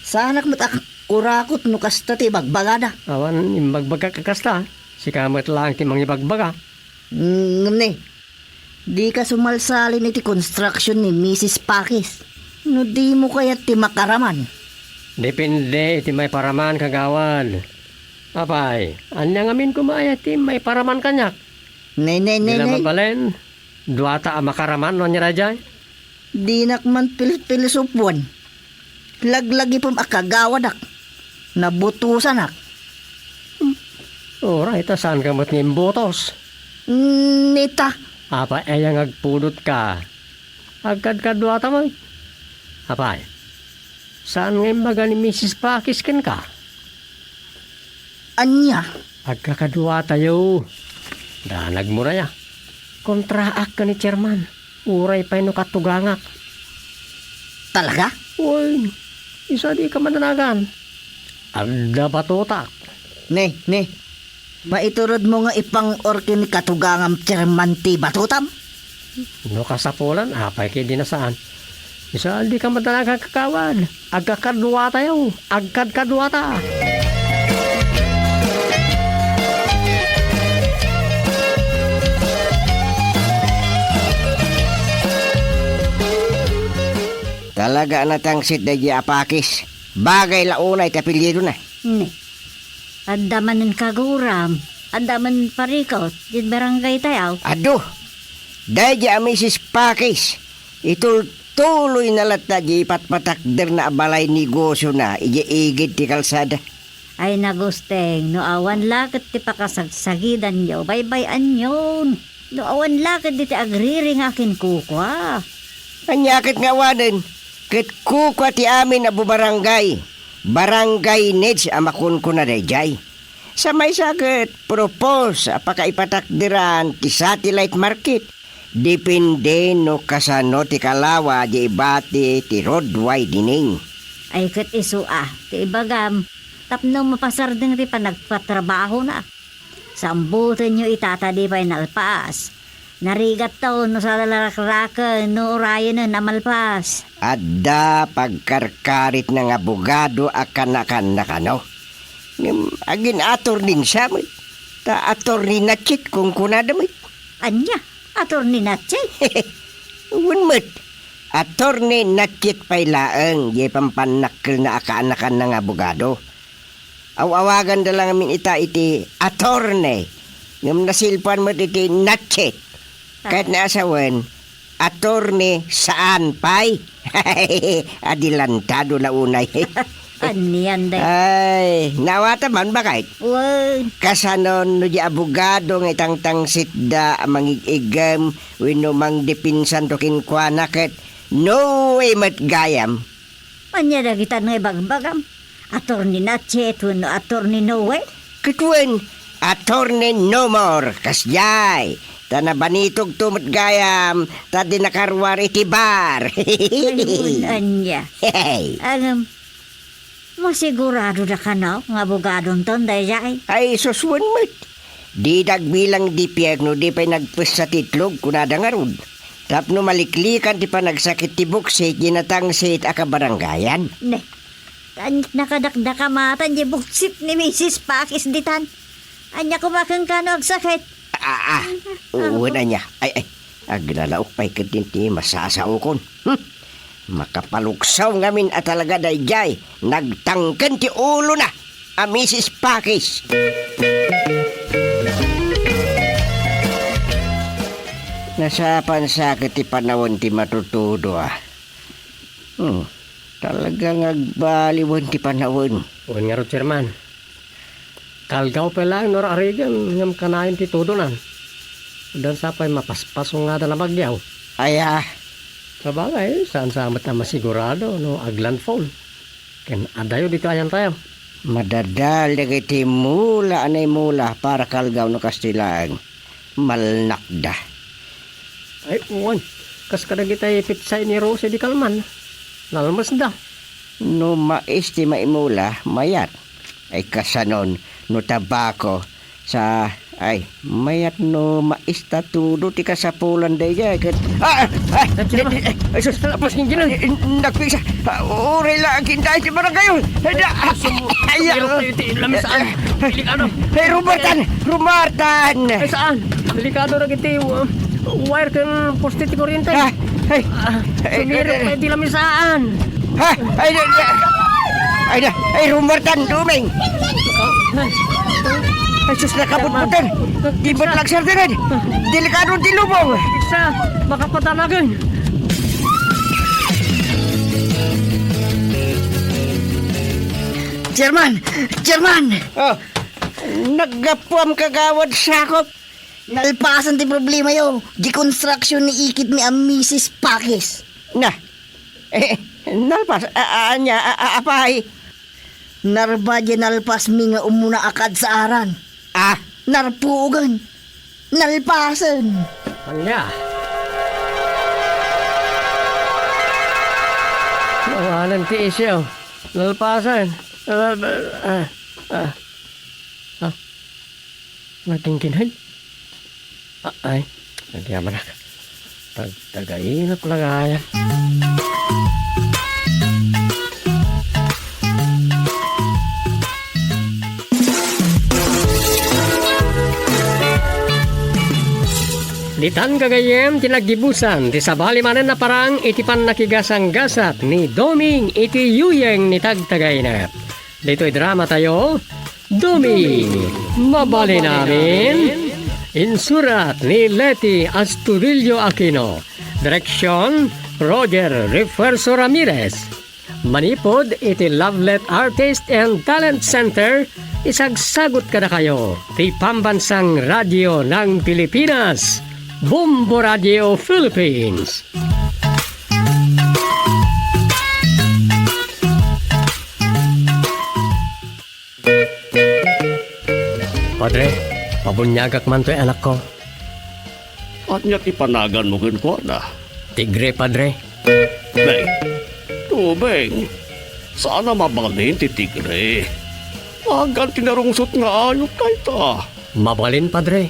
saanak met a kurakot no kasta ti ibagbagada. Awan imbagbagak a kasta. Sika met laeng ti mangibagbaga. Ngem ne, dika sumalsalin iti konstruksion ni Misis Pakis. No dimo kayat ti makaraman. Depende iti maiparaman, Kagawad. Apay, ania ngamin koma aya ti maiparaman kaniak? Ne, ne, ne, Dila ne. Mabalin, duata a makaraman no ania daydiay? Dinak man pil-, pilosopuan. Laglagipem a kagawadak. Nabutosanak. Hmm. Uray ta saanka met nga imbutos. Mm, ita. Apay aya nga agpudotka? Agkadkaduata met. Apay, saan nga imbaga ni Misis Pakis kenka? Ania? Agkakaduatayo. Danagmo aya. Kontraak ken ni Chairman. Uray pay no katugangak. Talaga? Wen, isu a dika madanagan. Adda batutak. Ne, ne. Maituredmo nga ipang-or ken ni katugangam Chairman ti batutam? No kasapulan, apay ket di na saan. Isu a dika madanagan, kagawad. Agkakaduatayo. Agkadkaduata. Talaga a natangsit daydi a Pakis. Bagay la unay ti apelyidona. Ne. Adda manen kaguram, adda manen parikut, diay barangaytayo. Adu, daydi a Misis Pakis, itultuloyna latta diay ipatpatakderna a balay negosiona idiay igid ti kalsada. Ay, nagusteng, no awan la ket ti pakasagsagidanyo, baybay-anyon. No awan la ket ditoy agriringa a kinkukua. Ania ket nga awanen? Ket kukua ti amin a bubarangay. Barangay needs a makunkuna daydiay. Sa maysa ket propose a pakaipatakderan ti satellite market. Depende no kasano ti kalawa diay ibati ti road widening. Ay ket isu a, ti ibagam, tapno mapasardeng ti panagpatrabahona. Sambutenyo ita ta di pay nalpas. Narigatto no saan a rakraken no urayenen a malpas. Adda pagkarkaritna nga abogado a kanakannakano. Ngem agin-attorney sa met. Ta attorney Natchet kunkunada met. Ania? Attorney Natchet? Wen met. Attorney Natchet pay laeng diay pampannakkelna a kaanakanna nga abogado. Aw-awaganda la ngamin ita iti attorney, ngem nasilpuan met iti Natchet. Ket ni a sawen, attorney saan pay. Adelantado la unay. Anian day. Ay, naawatan man, baket? Wen. Kasano no di abogado nga itangtangsitda a mangig-iggem wenno mangdepensanto kenkuana ket no way met gayam? Ania dagitan nga ibagbagam? Attorney Natchet wenno Attorney Noe? Ket wen, Attorney No More, kasdiay. Ta nabanitogto met gayam, ta di nakaruar iti bar. Ay, wen, ania? Hey. Ngem, masigurado da kano nga abogadonton daydiay? Ay, sus, wen met. Dida agbilang di piek no di pay nagpessa ti itlog, kunada ngarud. Tapno maliklikan ti panagsakit ti buksit, di natangsit a kabarangayan. Ne, tan-, nakadakdaka matan di buksit ni Misis Pakis ditan. Ania koma kenka no agsakit? Ah, ah. Wen, ania. Ay, ay. Aglalaok pay ketdin ti masasaokon. Hmm. Makapaluksaw ngamin a talaga daydiay nagtangken ti ulona a Misis Pakis. Nasapan sa ket ti panawen ti matutudo, a. Hmm, talaga nga agbaliwen ti panawen. Wen ngarud, Chairman. Kalgaw pay laeng no ar-arigen ngem kanayon ti tudonan. Dansa pay mapaspaso ngadan a bagyaw. Aya. Sabagay, saan sa met a masigurado no aglandfall. Ken adayo ditoy ayantayo. Madadal dagiti mula a naimula para kalgaw no kastoy laeng. Malnakda. Ay, wen. Kas kadagitay pitsay ni Rose di Calman. Nalmesda. No mais ti maimula, mayat. Ay, kasanon, no tabako, sa, ay, mayat no mais ta tudo ti kasapulan daydiay ket, ah, ah, ah, Ay, sino ba? Ay, sus, tapos yung ginaw. Eh, eh, nagpisa. Ah, uray la, aginda iti barangay. Ay, da, ay, ay, ay, ay, ay, ay, ay, Robertan, Robertan, Robertan. Ay, saan? Delikado ra iti, uh, wire ken poste ti kuryente. Ah, ay. Ah, ay, sumirok ay, ay, tayo ti lamisaan. Ha? Ay, ay, ay, ay, ay, Robertan, Dumeng. Ay, sus, nakabutbutan. Di ba't lagsar din? Delikado ti lubong. Sa, makapatanagan. Chairman! Chairman! Oh. Naggapuam, Kagawad Sakop. Nalpasen ti problemayo, di construction ni ikitmi a Misis Pakis. Na, eh, nalpas, a, a, ania, a, a, apay? Narba di nalpasmi nga umuna a kadsaaran. Ah? Narpuogan. Nalpasen. Ania? Nawanan ti isyu. Nalpasen. Ah, ah, ah. Ah. Nagkingkinay? Ah, ay, nagyamanak. Tagtagainep la ngayan. Ditan gagayyem ti naggibusan ti sabali manen a parang iti pannakigasanggasat ni Doming iti yuyeng ni Tagtagainep. Ditoy dramatayo, Doming, Mabalin Amin. Insurat ni Leti Astudillo Aquino. Direksyon, Roger Refuerzo Ramirez. Manipud iti Lovelet Artist and Talent Center, isagsagut kadakayo ti Pambansang Radyo ng Pilipinas, Bombo Radio Philippines. Padre, pabuniagak man toy anakko. Ania ti panaganmo kenkuana? Tigre, Padre. Nay, Doming, saan a mabalin ti tigre. Agan ti narungsot nga ayup dayta. Mabalin, Padre.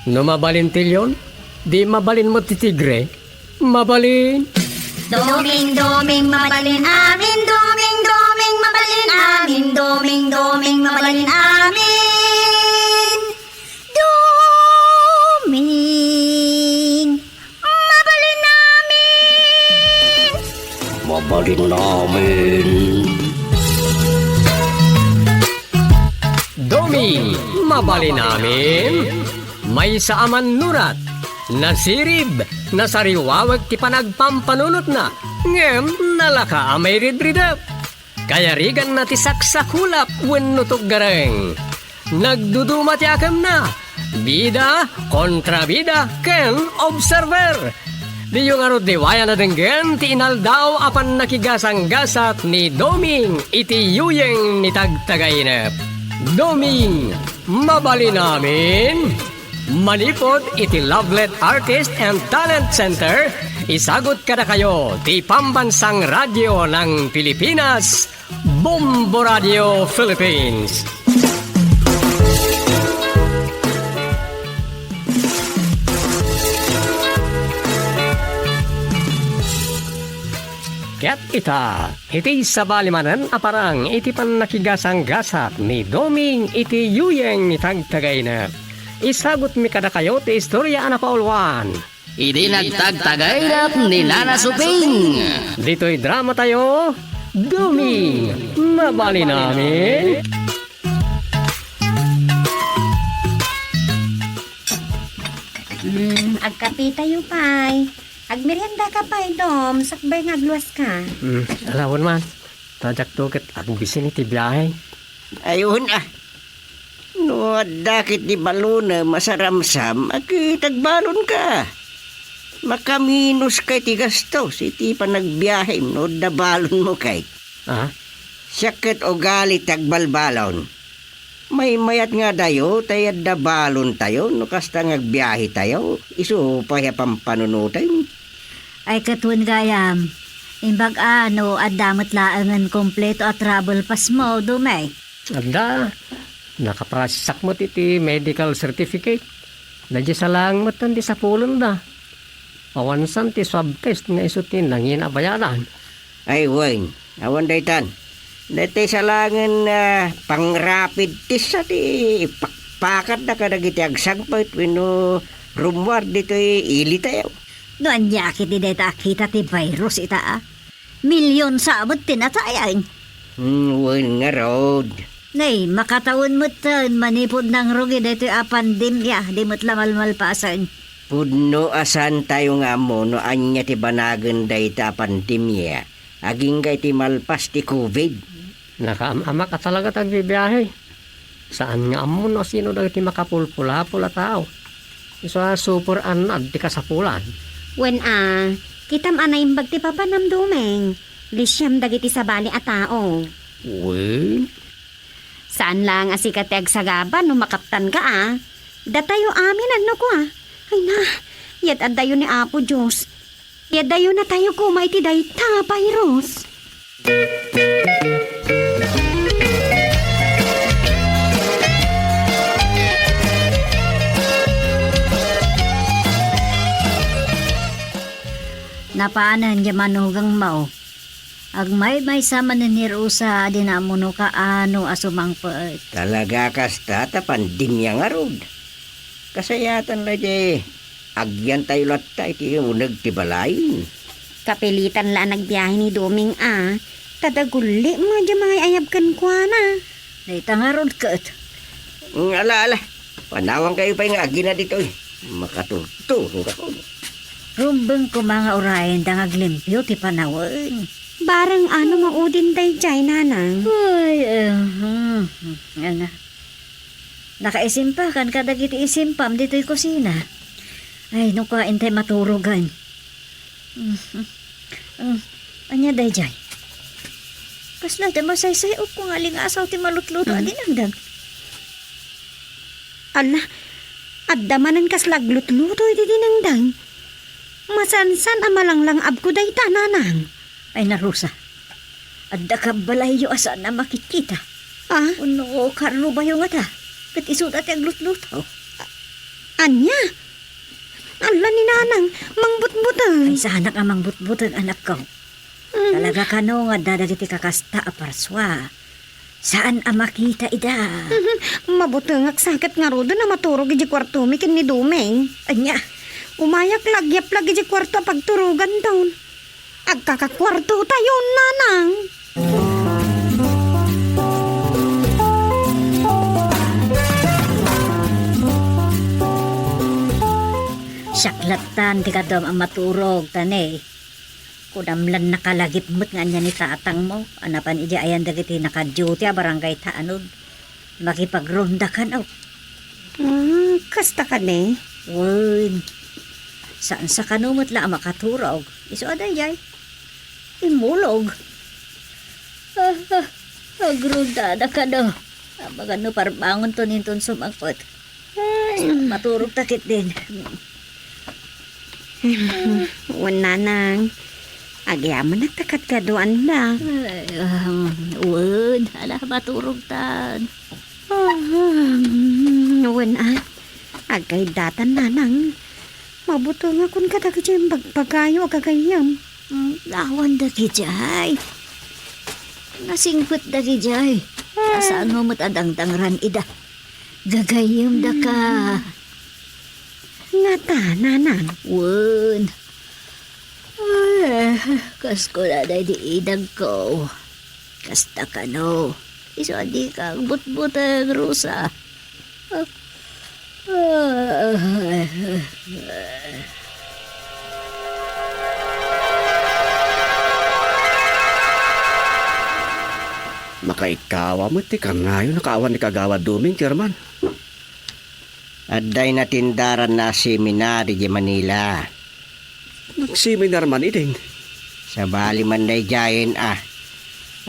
No mabalin ti leon, di mabalin met ti tigre. Mabalin. Doming, Doming, mabalin amin. Doming, Doming, mabalin amin. Doming, Doming, mabalin amin. Doming, mabalin amin. Mabalin amin. Doming, mabalin amin. Maysa a mannurat, nasirib, nasariwawek ti panagpampanunotna, ngem nalaka a mairidridep. Kayariganna ti saksakulap wenno tuggareng. Nagduduma ti akemna. Bida, kontrabida, ken observer. Diyo ngarud liwayan a denggen ti inaldaw a pannakigasanggasat ni Doming iti yuyeng ni Tagtagainep. Doming, mabalin amin. Manipud iti Lovelet Artist and Talent Center, isagut kadakayo ti Pambansang Radyo ng Pilipinas, Bombo Radio Philippines. Ket ita, iti sabali manen a parang iti pannakigasanggasat ni Doming iti yuyeng ni Tagtagainep, isagutmi kadakayo ti istorya a napauluan. Idi nagtagtagainep ni Nana Suping. Ditoy dramatayo, Doming, mabalin amin. Mm, agkapitayo pay. Agmeriendaka pay, Dom, sakbay nga agluaska. Mm, alawen man. Ta diakto ket agbisin iti biahe. Ay, wen a. No adda ketdi balonem a saramsam, a ket agbalonka. Makaminuska iti gastos iti panagbiahem no adda balonmo kay. Ah? Siak ket ugali ti agbalbalon. Maymayat nga adayo tay adda balontayo no kasta nga agbiahetayo. Isu pay a pampanunotem. Ay, ket wen gayam, imbag a no adda met laengen kompleto a travel passmo, Doming. Adda, nakaprosessak met iti medical certificate. Daydiay sa laeng metten ti sapulenda. Awansan ti swab test nga isu ti nangina a bayadan. Ay, wen, awan daytan. Daytoy sa laengen, ah, pang-rapid test a ti ipakpakatda kadagiti agsangpet wenno rummuar ditoy ilitayo. No ania ketdi dayta a kita ti virus ita a? Milion sa met ti natay. Hmm, wen ngarud. Nay, makatawen metten manipud nangrugi daytoy a pandemia, di met la malmalpasen. Pudno a saantayo nga ammo no ania ti banagen dayta a pandemia, agingga iti malpas ti covid. Nakaam-amak a talaga ti agbibiahe. Saan nga ammo no sino dagiti makapulpulapol a tao. Isu a super annad ti kasapulan. Wen a, kitam a naimbag ti papanam, Doming. Lisiam dagiti sabali a tao. Wen? Saan laeng a sika ti agsagaba no makaptanka a. Datayo amin, anno kua? Ay na, yat addayo ni Apo Dios. Yat dayo natayo koma iti dayta a virus. Napanen diay manugangmo. Agmaymaysa manen ni Rosa a di naammo no kaano a sumangpet. Talaga kasta ta pandemia ngarud. Kasayatan la diay agyantayo latta iti uneg ti balay. Kapilitan la a nagbiahe ni Doming a, ta dagulli met diay mangay-ayab kenkuana. Dayta ngarud ket. Mm, ala, ala. Panawankayo pay nga agina ditoy. Makaturturogakon. Rumbeng koma nga urayenda nga aglimpio ti panawen. Bareng ano maudin daydiay, nanang? Ay, eh, hmm, hmm, ana. Nakaisimpakan kadagiti isimpam ditoy kusina. Ay, no kua intay maturogan. Mhm. Ah, ania daydiay? Kasla da masaysay-ok ko nga lingasaw ti malutluto a dinengdeng. Ala, adda manen kasla aglutluto iti dinengdeng. Masansan a malanglangabko dayta, nanang. Ay, na, Rosa. Adda kabbalayyo a saan a makitkita. Ah? Wenno karrubayo ngata. Ket isuda ti aglutluto. Ania? Ala ni nanang, mangbutbuteng. Ay, saanak a mangbutbuteng, anakko. Mm. Talaga kano nga adda dagiti kakasta a parsua. Saan a makita ida. Mhm. Mabutengak sa ket ngaruden a maturog idiay kuartomi ken ni Doming. Ania? Umayak la agyaplag idiay kuarto a pagturoganton. Agkakakuartotayon, nanang. Siak lattan ti kaduam a maturog, Taney. Kunam lan nakalagip met nga ania ni tatangmo a napan idiay ayan dagiti naka-duty a barangay tanod. Makipagronda kano. Ah, kasta kadi? Wen. Saan sa kano met la a makaturog? Isu a daydiay. Immulog. Ah, ah, agrondada kano. Amangan no parbangonton inton sumangpet. Ay, maturog ta ketdin. Wen, nanang. Agyamanak ta kadkaduanda. Ay, ah, wen, ala, maturogtan. Ah, wen, a. Agkaydatan, nanang. Mabutengakon kadagiti imbagbaga a gagayyem. Mm, awan dagidiay. Nasingpet dagidiay. Ay. Kasano met a dangdangran ida? Gagayyemdaka. Ngata, nanang? Wen. Ay, kas kunada iti idagko. Kasta kano. Isu a dika agbutbuteng, Rosa. Ah, ah, ah, ah. Makaikawa met ti kanayon a kaawan ni Kagawad Doming, Chairman. Adda natindaranna a seminary idiay Manila. Nagseminar man idin? Sabali man daydiayen a.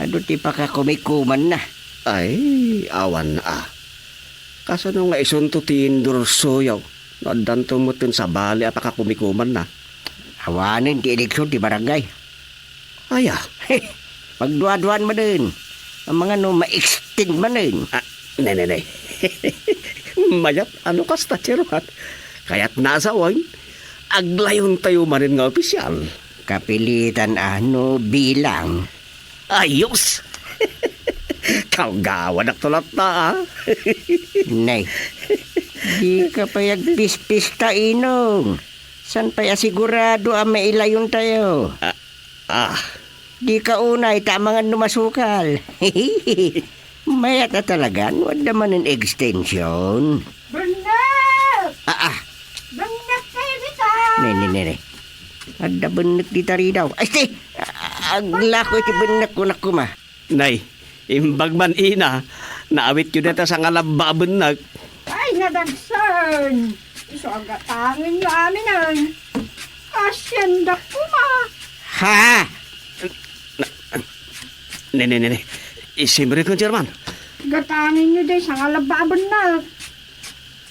Adu ti pakakumikumanna. Ay, awan a. Kasano nga isunto ti endorsoyo no addanto metten sabali a pakakumikumanna? Awanen ti eleksyon ti barangay. Aya? Pagduaduan manen. Amangan no ma-extend manen. Ah, ne, ne, ne. Mayat a no kasta, Chairman. Kayatna a sawen, aglayontayo manen nga opisial. Kapilitan a no bilang. Ayos! Kagawanak to latta, a. Nay, dika pay agpispista, Inong. Saan pay a sigurado a mailayontayo? Ah, ah. Dika unay ta amangan no masukal. Mayat a talaga no adda manen extension. Bennek! Ah, ah. Bennek kayo dita! Ne, ne, ne, ne. Adda bennek dita ridaw. Ay, ti! Aglako iti bennek ko, nak, kuma. Nay, imbag man ina, Naawityo dayta sangalabba a bennek. Ay, nadagsen! Isu a gatangenyo aminen. Kasiandak koma. Ha? Na, ne, ne, ne, ne. Isimrek, Chairman. Gatangenyo dayta sangalabba a bennek.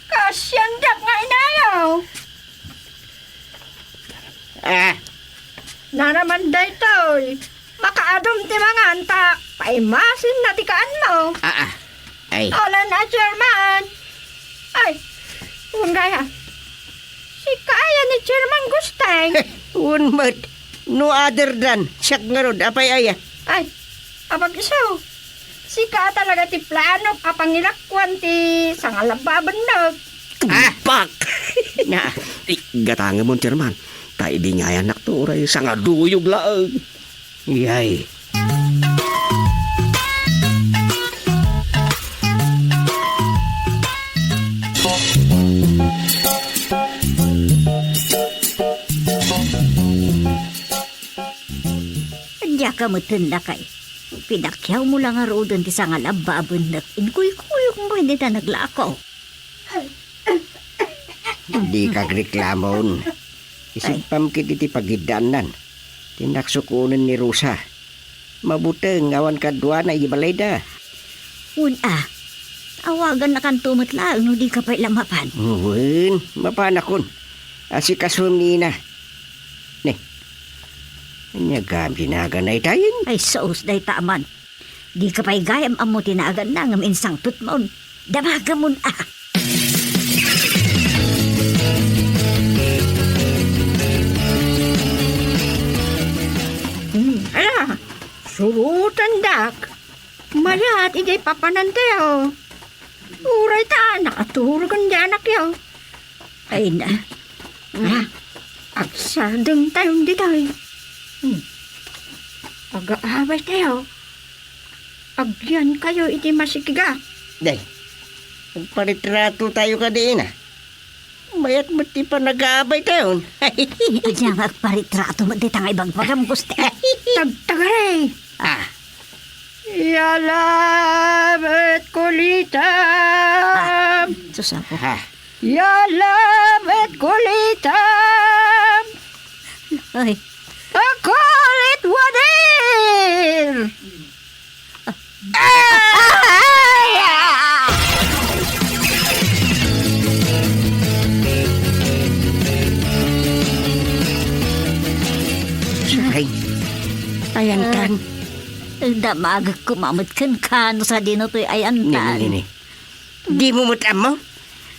Kasiandak nga inayo. Ah. Naraman daytoy. Makaadum ti mangan ta paimasinna ti kaanmo. Ah, ah. Ay. Alan a Chairman. Ay. Wen gayam. Sika aya ni Chairman Gusteng. Wen met. No other than, siak ngarud, apay aya? Ay, apag-isu. Sika talaga ti planok a pangilakuan ti sangalabba a bennek. Ah! Pak! Na, i-, gatangemon, Chairman. Ta ibingayannakto, uray sangaduyog laeng. Yay. Diak a metten, lakay. Pinakiawmo la ngaruden ti sangalabba a bennek, inkuykuyokmo ken dita naglako. Dika agreklamon. Ay. Isigpam ket iti pagiddaannan. Ti naksukonen ni Rosa. Mabuteng awan kaduana iti balayda. Wen a, awagannakanto met laeng no dika pay la mapan. Wen, mapanakon. Asikasom ni ina. Ne. Ania gayam ti naganna itayen? Ay, sus, dayta man. Dika pay gayam ammo ti naganna ngem insangpetmon. Damagemon a. Hmm, ala, surotendak. Mayat idiay papanantayo. Uray ta, nakaturogen di anakyo. Ay na. Ah, agsardengtayon ditoy. Hmm. Agaabaytayo. Agyankayo iti masikigak. Day, agparitratotayo kadi ina. Mayat met ti panagaabaytayon. Ania nga agparitrato met dita nga ibagbagam, Guste? Tagtagari! Ah. Yala met kulitam! Ah, sus, apo. Ha? Yala met kulitam! Ay. A kulit wadir! Ay! Ay, ayantan. Ah, damagek koma met kenka no sadino toy ayantan. Ni, ni, ni, ni. Dimo met ammo?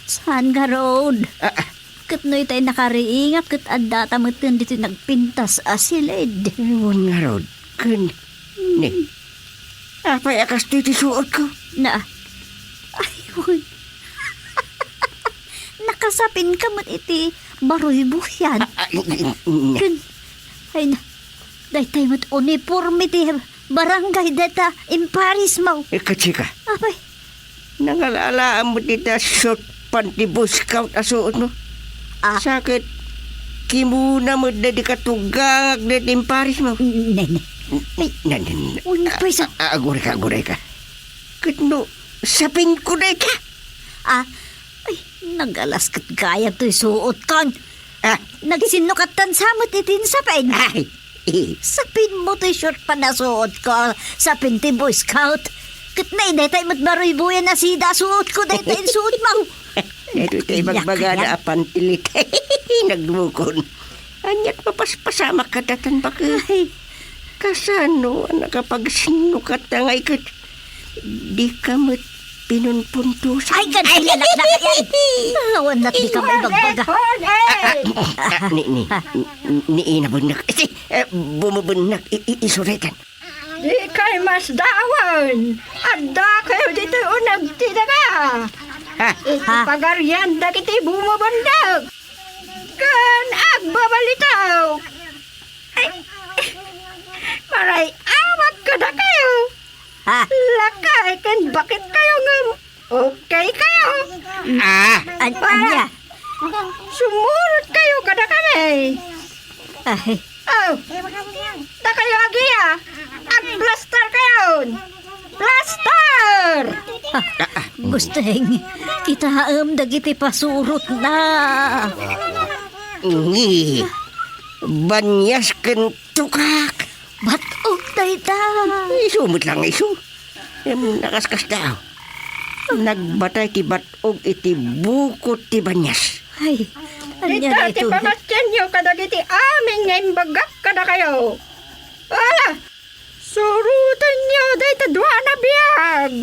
Saan ngarud? Ah, ah. Ket no itay nakariingak ket addata metten ditoy nagpintas a silid. Wen ngarud, ken, ne, apay a kastoy ti suotko? Na, ay, wen. Nakasapinka met iti baruybuyan. Ah, ah, in, in, in, Ken, ay na, daytay met uniporme ti barangay dayta imparismo. Eh, katsika. Apay. Nangalalaam met dita short pant ti Boy Scout a suotmo. Ah. Sa ket kimuna met daydi katugangak dayta imparismo. Ne, ne. Ne, ne, ne, ne. Uy, napay sa- A-, a-, agurayka, agurayka. Ket no, sapinko dayta. Ah, ay, nagalas ket gayam toy suotkon. Ah. Nagsinnukattan sa met iti sapin. Ay, eh. Sapinmo toy short pant a suotko, sapin ti Boy Scout. Ket nay, daytay met baruybuyan a sida a suotko, daytay suotmo. Daytoy ti ibagbagada a pantilit. Nagdukon. Ania't mapaspasamak kadatan baket. Ay. Kasano a nakapagsinnukat ngay ket dika met pinunpuntosan? Ay, gagayalak na kayan. Awan na ti ka maibagbaga. Ah, ah, ah, ni, ni, ni ina bennak. Eh, eh, bumabennak. I, i, isuretan. Dikay masdawan. Adda kayo ditoy uneg ti daga. Ha? Iti Ha? pagarian dagiti bumabennak. Ken agbabalitaw. Ay, maray-awak kadakayo. Ha? Lakay ken baketkayo ngem okay kayo. Ah. An-, ania? Sumurot kayo kadakami. Ay. Oh, dakayo agia. Agplastar kayon. Plaster! Ah, Gusteng, kitaem dagiti pasurotna. Ni, banias ken tukak. Bat-og dayta. Isu met lang isu. Em, nakaskasdaaw. Nagbatay ti bat-og iti bukot ti banias. Ay, ania daytoy? Dita ti pangatienyo kadagiti amin nga imbagak kadakayo. Ala, surotenyo dayta dua a biag.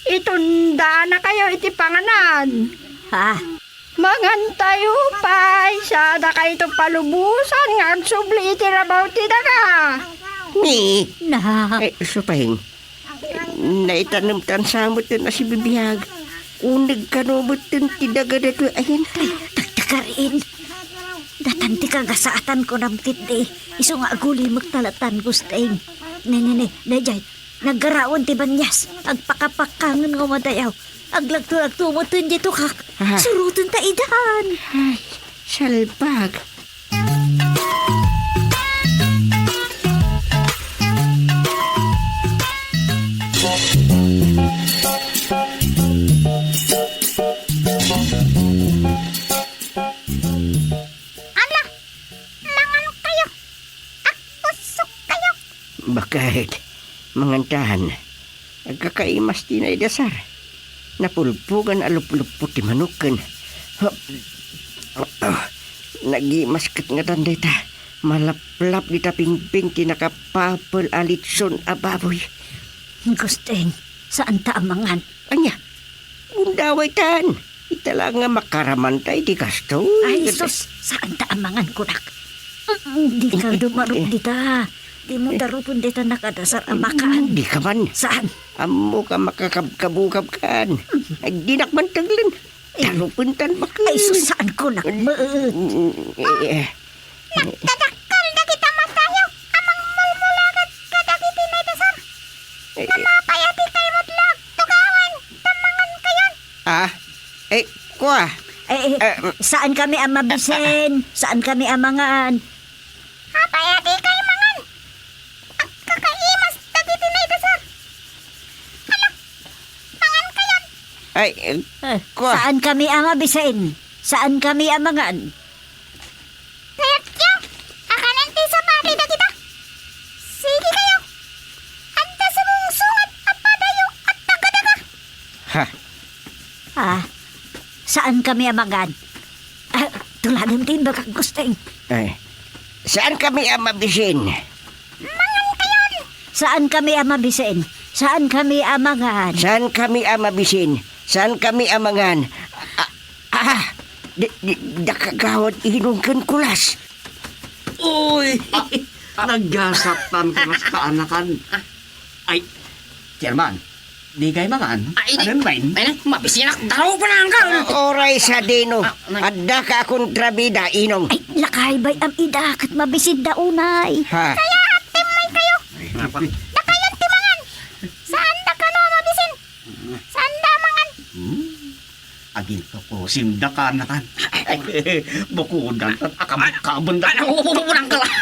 Itundanakayo iti panganan. Ha? Mangantayo pay, sadakayto palubosan nga agsubli iti rabaw ti daga. Ni? Na. Eh, Supeng, naitanem tan sa met a sibibiag. Uneg kano met ti daga daytoy ayan. Ay, tagtagarin. Datan ti kagasaatan ko namtitdi. Isu nga agulimek talatan, Gusteng. Ne, ne, ne, dayjay. Naggarawen ti banias. Agpakapakkangen nga umadayaw. Aglagto-lagto met ti tukak. Aha. Suroten ta idan. Ay, salbag. Ala, mangan kayo. Agpusok kayo. Baket, mangantan. Agkakaimas ti naidasar. Napulpugan a lupluppo ti manok ken, ah, nagimas ket ngatan dayta. Malaplap dita pingping ti nakapapel a litson a baboy. Gusteng, saan ta a mangan? Ania? Gundaway tan. Ita la nga makaraman ta iti kastoy. Ay, sus, saan ta a mangan, kunak? Mm, di ka dumarup dita. Di mo darupen dita nakadasar a makan. Di ka man. Saan? Ammo ka makakabkabukab kan. Ay, dinak man taglen. Darupen tan bakit? Ay, sus, saan, kunak? Mm, eh, eh. Nagdadakkel dagiti matayo a mangmulmulagat kadagiti naidasar. Eh, eh. Namapayati kayo met la, tugawan, ta mangan kayon. Ah, eh, kua. Eh, eh, eh, saan kami a mabisin? Saan kami a mangan? Apayati kayo mangan. Agkakaimas dagiti naidasar. Ala, mangan kayon. Ay, eh, eh, kua. Saan kami a mabisin? Saan kami a mangan? Kayatyo, akanen ti sabali dagita. Sige kayo. Adda sumungsungad a padayo a tagadaga. Ha? Ah, saan kami a mangan? Ah, tuladem ti imbagak, Gusteng. Ay, saan kami a mabisin? Mangan kayon! Saan kami a mabisin? Saan kami a mangan? Saan kami a mabisin? Saan kami a mangan? Ah, ah, di, di, dakagawad inong ken kulas. Uy! Ah, naggasatan ko nas kaanakan. Ay, Chairman, di kay mangan? Ay, di. Aden, Wayne? Ay, mabisinak, daro pa lang ka. Ah, oray sa dino. Ah, nay. Adda ka kontrabida, inong. Ay, lakay bay am ida, ket mabisin da unay. Ha? Kaya, timmay kayo. Ay, napa. Dakayan ti mangan. Saan da kano mabisin? Saan da mangan? Hmm. Agin ko po, sinda ka na kan. Bukudan, at akabot-kabon da. Ano, bububunan ka lang.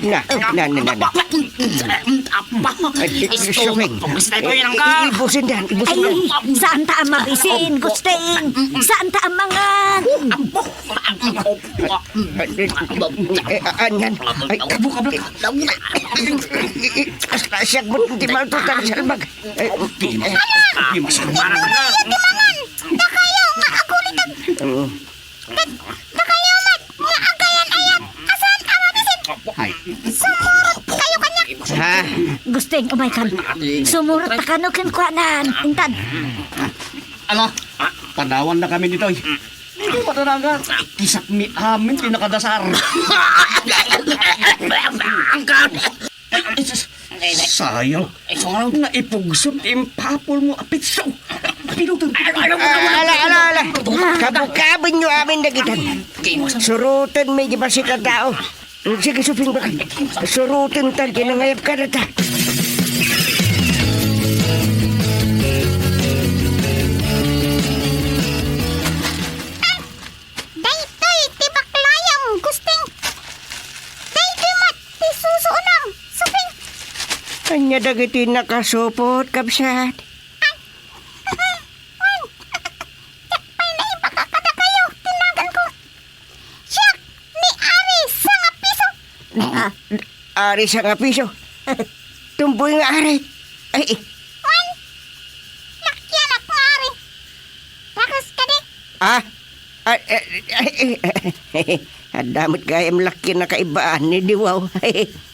Na, na, na, na, na. Apa. Ay, Isto, Shopee. Gusto ko yan ang ka. Ibusin yan, ibusin yan. Ay, saan ta ang mabisin, Gusting? Saan ta ang mangan? Ampo. Eh, a-, anyan. Ay, kabu, kabu. As-, asyag mo, di man to tan salbag. Eh, eh. Di mas kumaran na. Dakayo nga agulitag. Mm. Ket dakayo met nga agayan-ayat. Asan a mabisin? Ay. Sumurot kayo kanya. Ha? Gusting, umay kan. Sumurot ta kano kenkuanan. Intan. Ala, panawan na kami ditoy. Dito madaraga. Kisakmi amin ti nakadasar. Ay, sus, sayang. Naipugsom ti impapol mo a pitso. Pinuton, pinuton. Ala, ala, ala. Kabukaben yo amin dagitan. Suruton mi di bassit a tao. Sige, Suping, bakit? Suruton tan kinangayap ka na ta. Daytoy ti baklayam, Gusting. Daytoy met ti susuonam, Suping. Ania Kadagiti nakasupot, kabsat. Ay, wen, diak pay naibaga kadakayo ti naganko. Siak ni Ari Sangapiso. Ah. Ari Sangapiso? Tumboy nga ari. Ay, Wen, nakianak nga ari. Dakas kadi. Ah? Ay, ay, ay, ay, adda met gayam lakki nakaibaan ni Diwaw.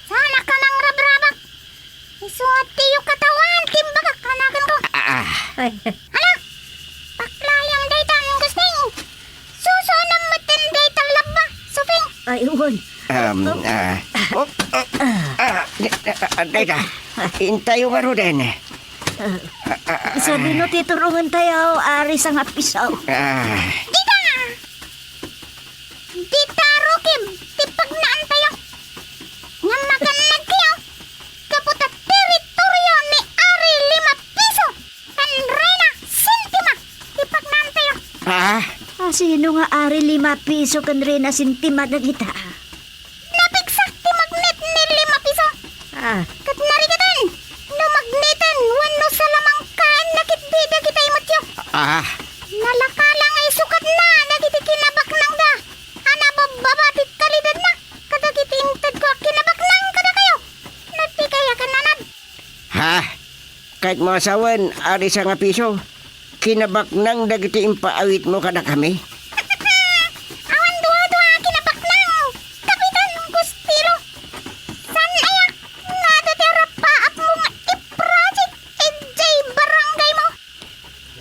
Saan ka nangrabrabak? Isu ti iyo katawan, timbagak, anaganko. Ah, ah. Ay. Ala, paklayan dayta, Gusting. Susuonam metten dayta labba, Suping. Ay, wen. Um, ah, oh, oh, ah, ah, dayta. Intayo ngaruden. Ah, ah, ah, Sadino ti turongentayo, Ari Sangapiso? Ah. Dita! Dita, Rukib, ti pagnaantayo. Ngem makannagkayo, gapu ta teritorio ni Ari Lima Piso ken Reyna Sentima ti pagnaantayo. Ah? Ah, sino nga Ari Lima Piso ken Reyna Sentima dagita? Napigsak ti magnet ni Lima Piso. Ah. Ket narigatan, no magneten wenno salamangkaenna ketdi dagita imetyo. Ah. Nalaka la nga isukatna dagiti kinabaknangda a nababbaba ti kalidanna kadagiti intedko a kinabaknang kadakayo. Nagpikay a kannanad. Ha? Kayatmo a sawen, Ari Sangapiso, kinabaknang dagiti impaawitmo kadakami? Awan duadua a kinabaknang, Kapitan Gustilo. Saan aya nga adda ti arappaapmo nga iproject idiay barangaymo?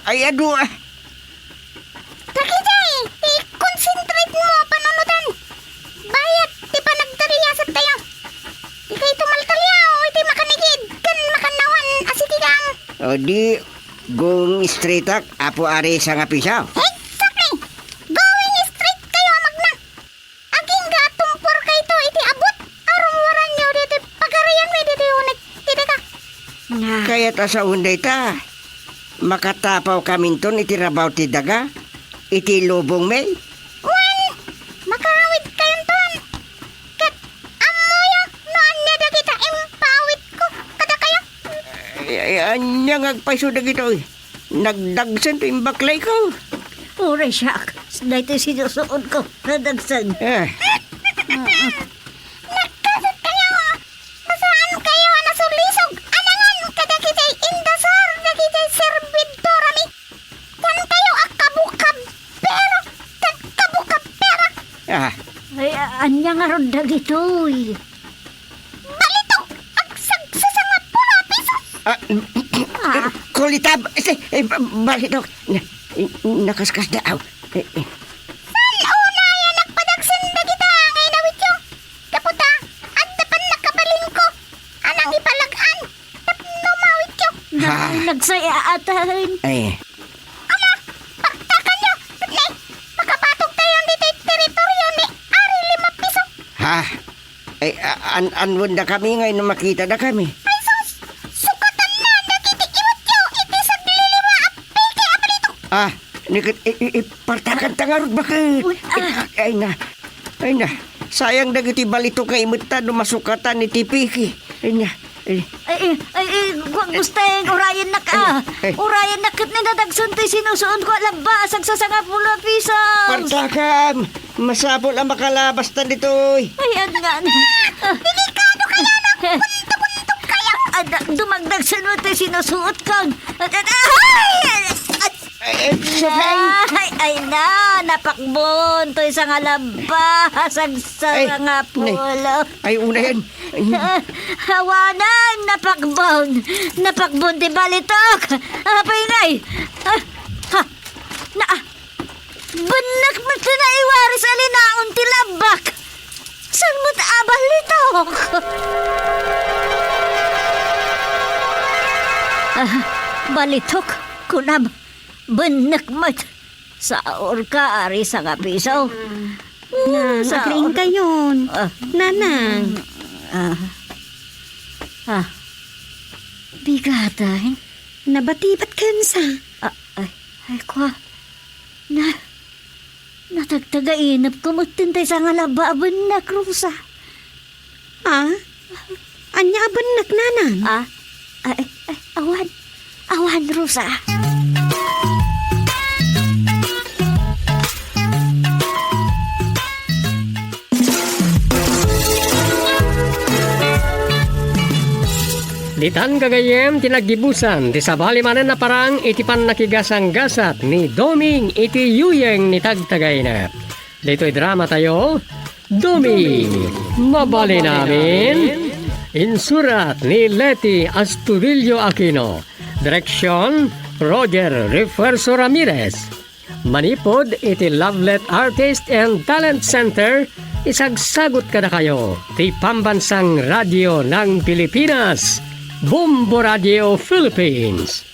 Ay, adu, ah. Dagitoy ti concentrate mo a panunotan. Bayat ti panagtaliasattayo. Dikayto maltaliaw iti makanigid ken makannawan a sikikam. O di, going straight ak, Apo Ari Sangapiso. Exactly! Going straight kayo a magna. Agingga a tumporkayto iti abut a rummuaranyo ditoy pagarianmi ditoy uneg ti daga. Nga. Kayat a sawen dayta, makatapawkaminton iti rabaw ti daga, iti lubongmi. Wen, makaawidkayonton. Ket ammoyo no ania dagita impaawitko kadakayo. Ay, ay, ania nga agpayso dagitoy? Nagdagsen ti imbaklayko. Uray siak, daytoy sinusuotko, nadagsen. Eh. Nagkasat kayo, a? Saan kayo a nasulisog a nangan kadagiti indasar dagiti serbidorami? Saan kayo a kabukabero ken kabukabera? Ah. Ay, a-, ania ngarud dagitoy? Balitok, agsagsasangapolo a pisos. Ah, ah. Kulitab, eh, eh, balitok. Na, eh, nakaskasdaaw. Eh, eh. Saan unay a nagpadagsen dagita nga inawityo? Gapu ta, adda pannakabalinko a nangipalag-an tapno mawityo. Na, ah. Nagsaya-atan. Ay. Ala, pagtakanyo, ne, makabatog tayo ditoy teritorio ni Ari Lima Piso. Ha? Ay, a-, an-, anwendakami nga inno makitadakami. Ay sus! Sukatanna dagiti iwatyo iti sagliliwa a peke a balitok. Ah, ni ket i-, i-, ipartakanta ngarud baket. Uy, ah. Ay, ay na. Ay na. Sayang dagiti balitok nga imetta no masukatan iti peke. Ay na. Ay. Ay, ay, ay, ay, gu-, Gusteng, urayennak, ah. Ay, ay. Urayennak ket ni nadagsen ti sinusuonko a labba a sagsasangapolo a piso. Partakam! Masapul a makalabasta ditoy. Ay, ania nga. Delikado kayo, no? Buntok-buntok kayo. Ada, dumagdag sa nute sinusuot kang. Ay, ay, ay, ay, ay, ay, na, napakbon. Toy sa nga laba, sagsara nga pulo. Ay, una yan. Ay. Ah, awanan, napakbon. Napakbon ti balitok. Apay ngay. Ah, ha, na, ah, Bennak met ti naiwaris a linaon ti labbak. Saan met a balitok? Ah, balitok, kunam. Bennak met. Saorka, Ari Sangapiso. Mm, Nang, saor-, agriingkayon. Ah. Nanang. Ah. Ah. Bigatan. Nabatibat kensa. Ah, ay, ay, kwa. Na, natagtagainep ko met ti maysa nga laba a bennak, Rosa. Ah? Ania a bennak, nanang? Ah, Awan, awan, Rosa. Ditan gagayyem ti naggibusan ti sabali manen a parang iti pannakigasanggasat ni Doming iti yuyeng ni Tagtagayna. Ditoy drama tayo, Doming, mabalin amin. Insurat ni Leti Astudillo Aquino. Direksyon, Roger Refuerzo Ramirez. Manipud iti Lovelet Artist and Talent Center, isagsagut kadakayo ti Pambansang Radio ng Pilipinas, Bombo Radio Philippines.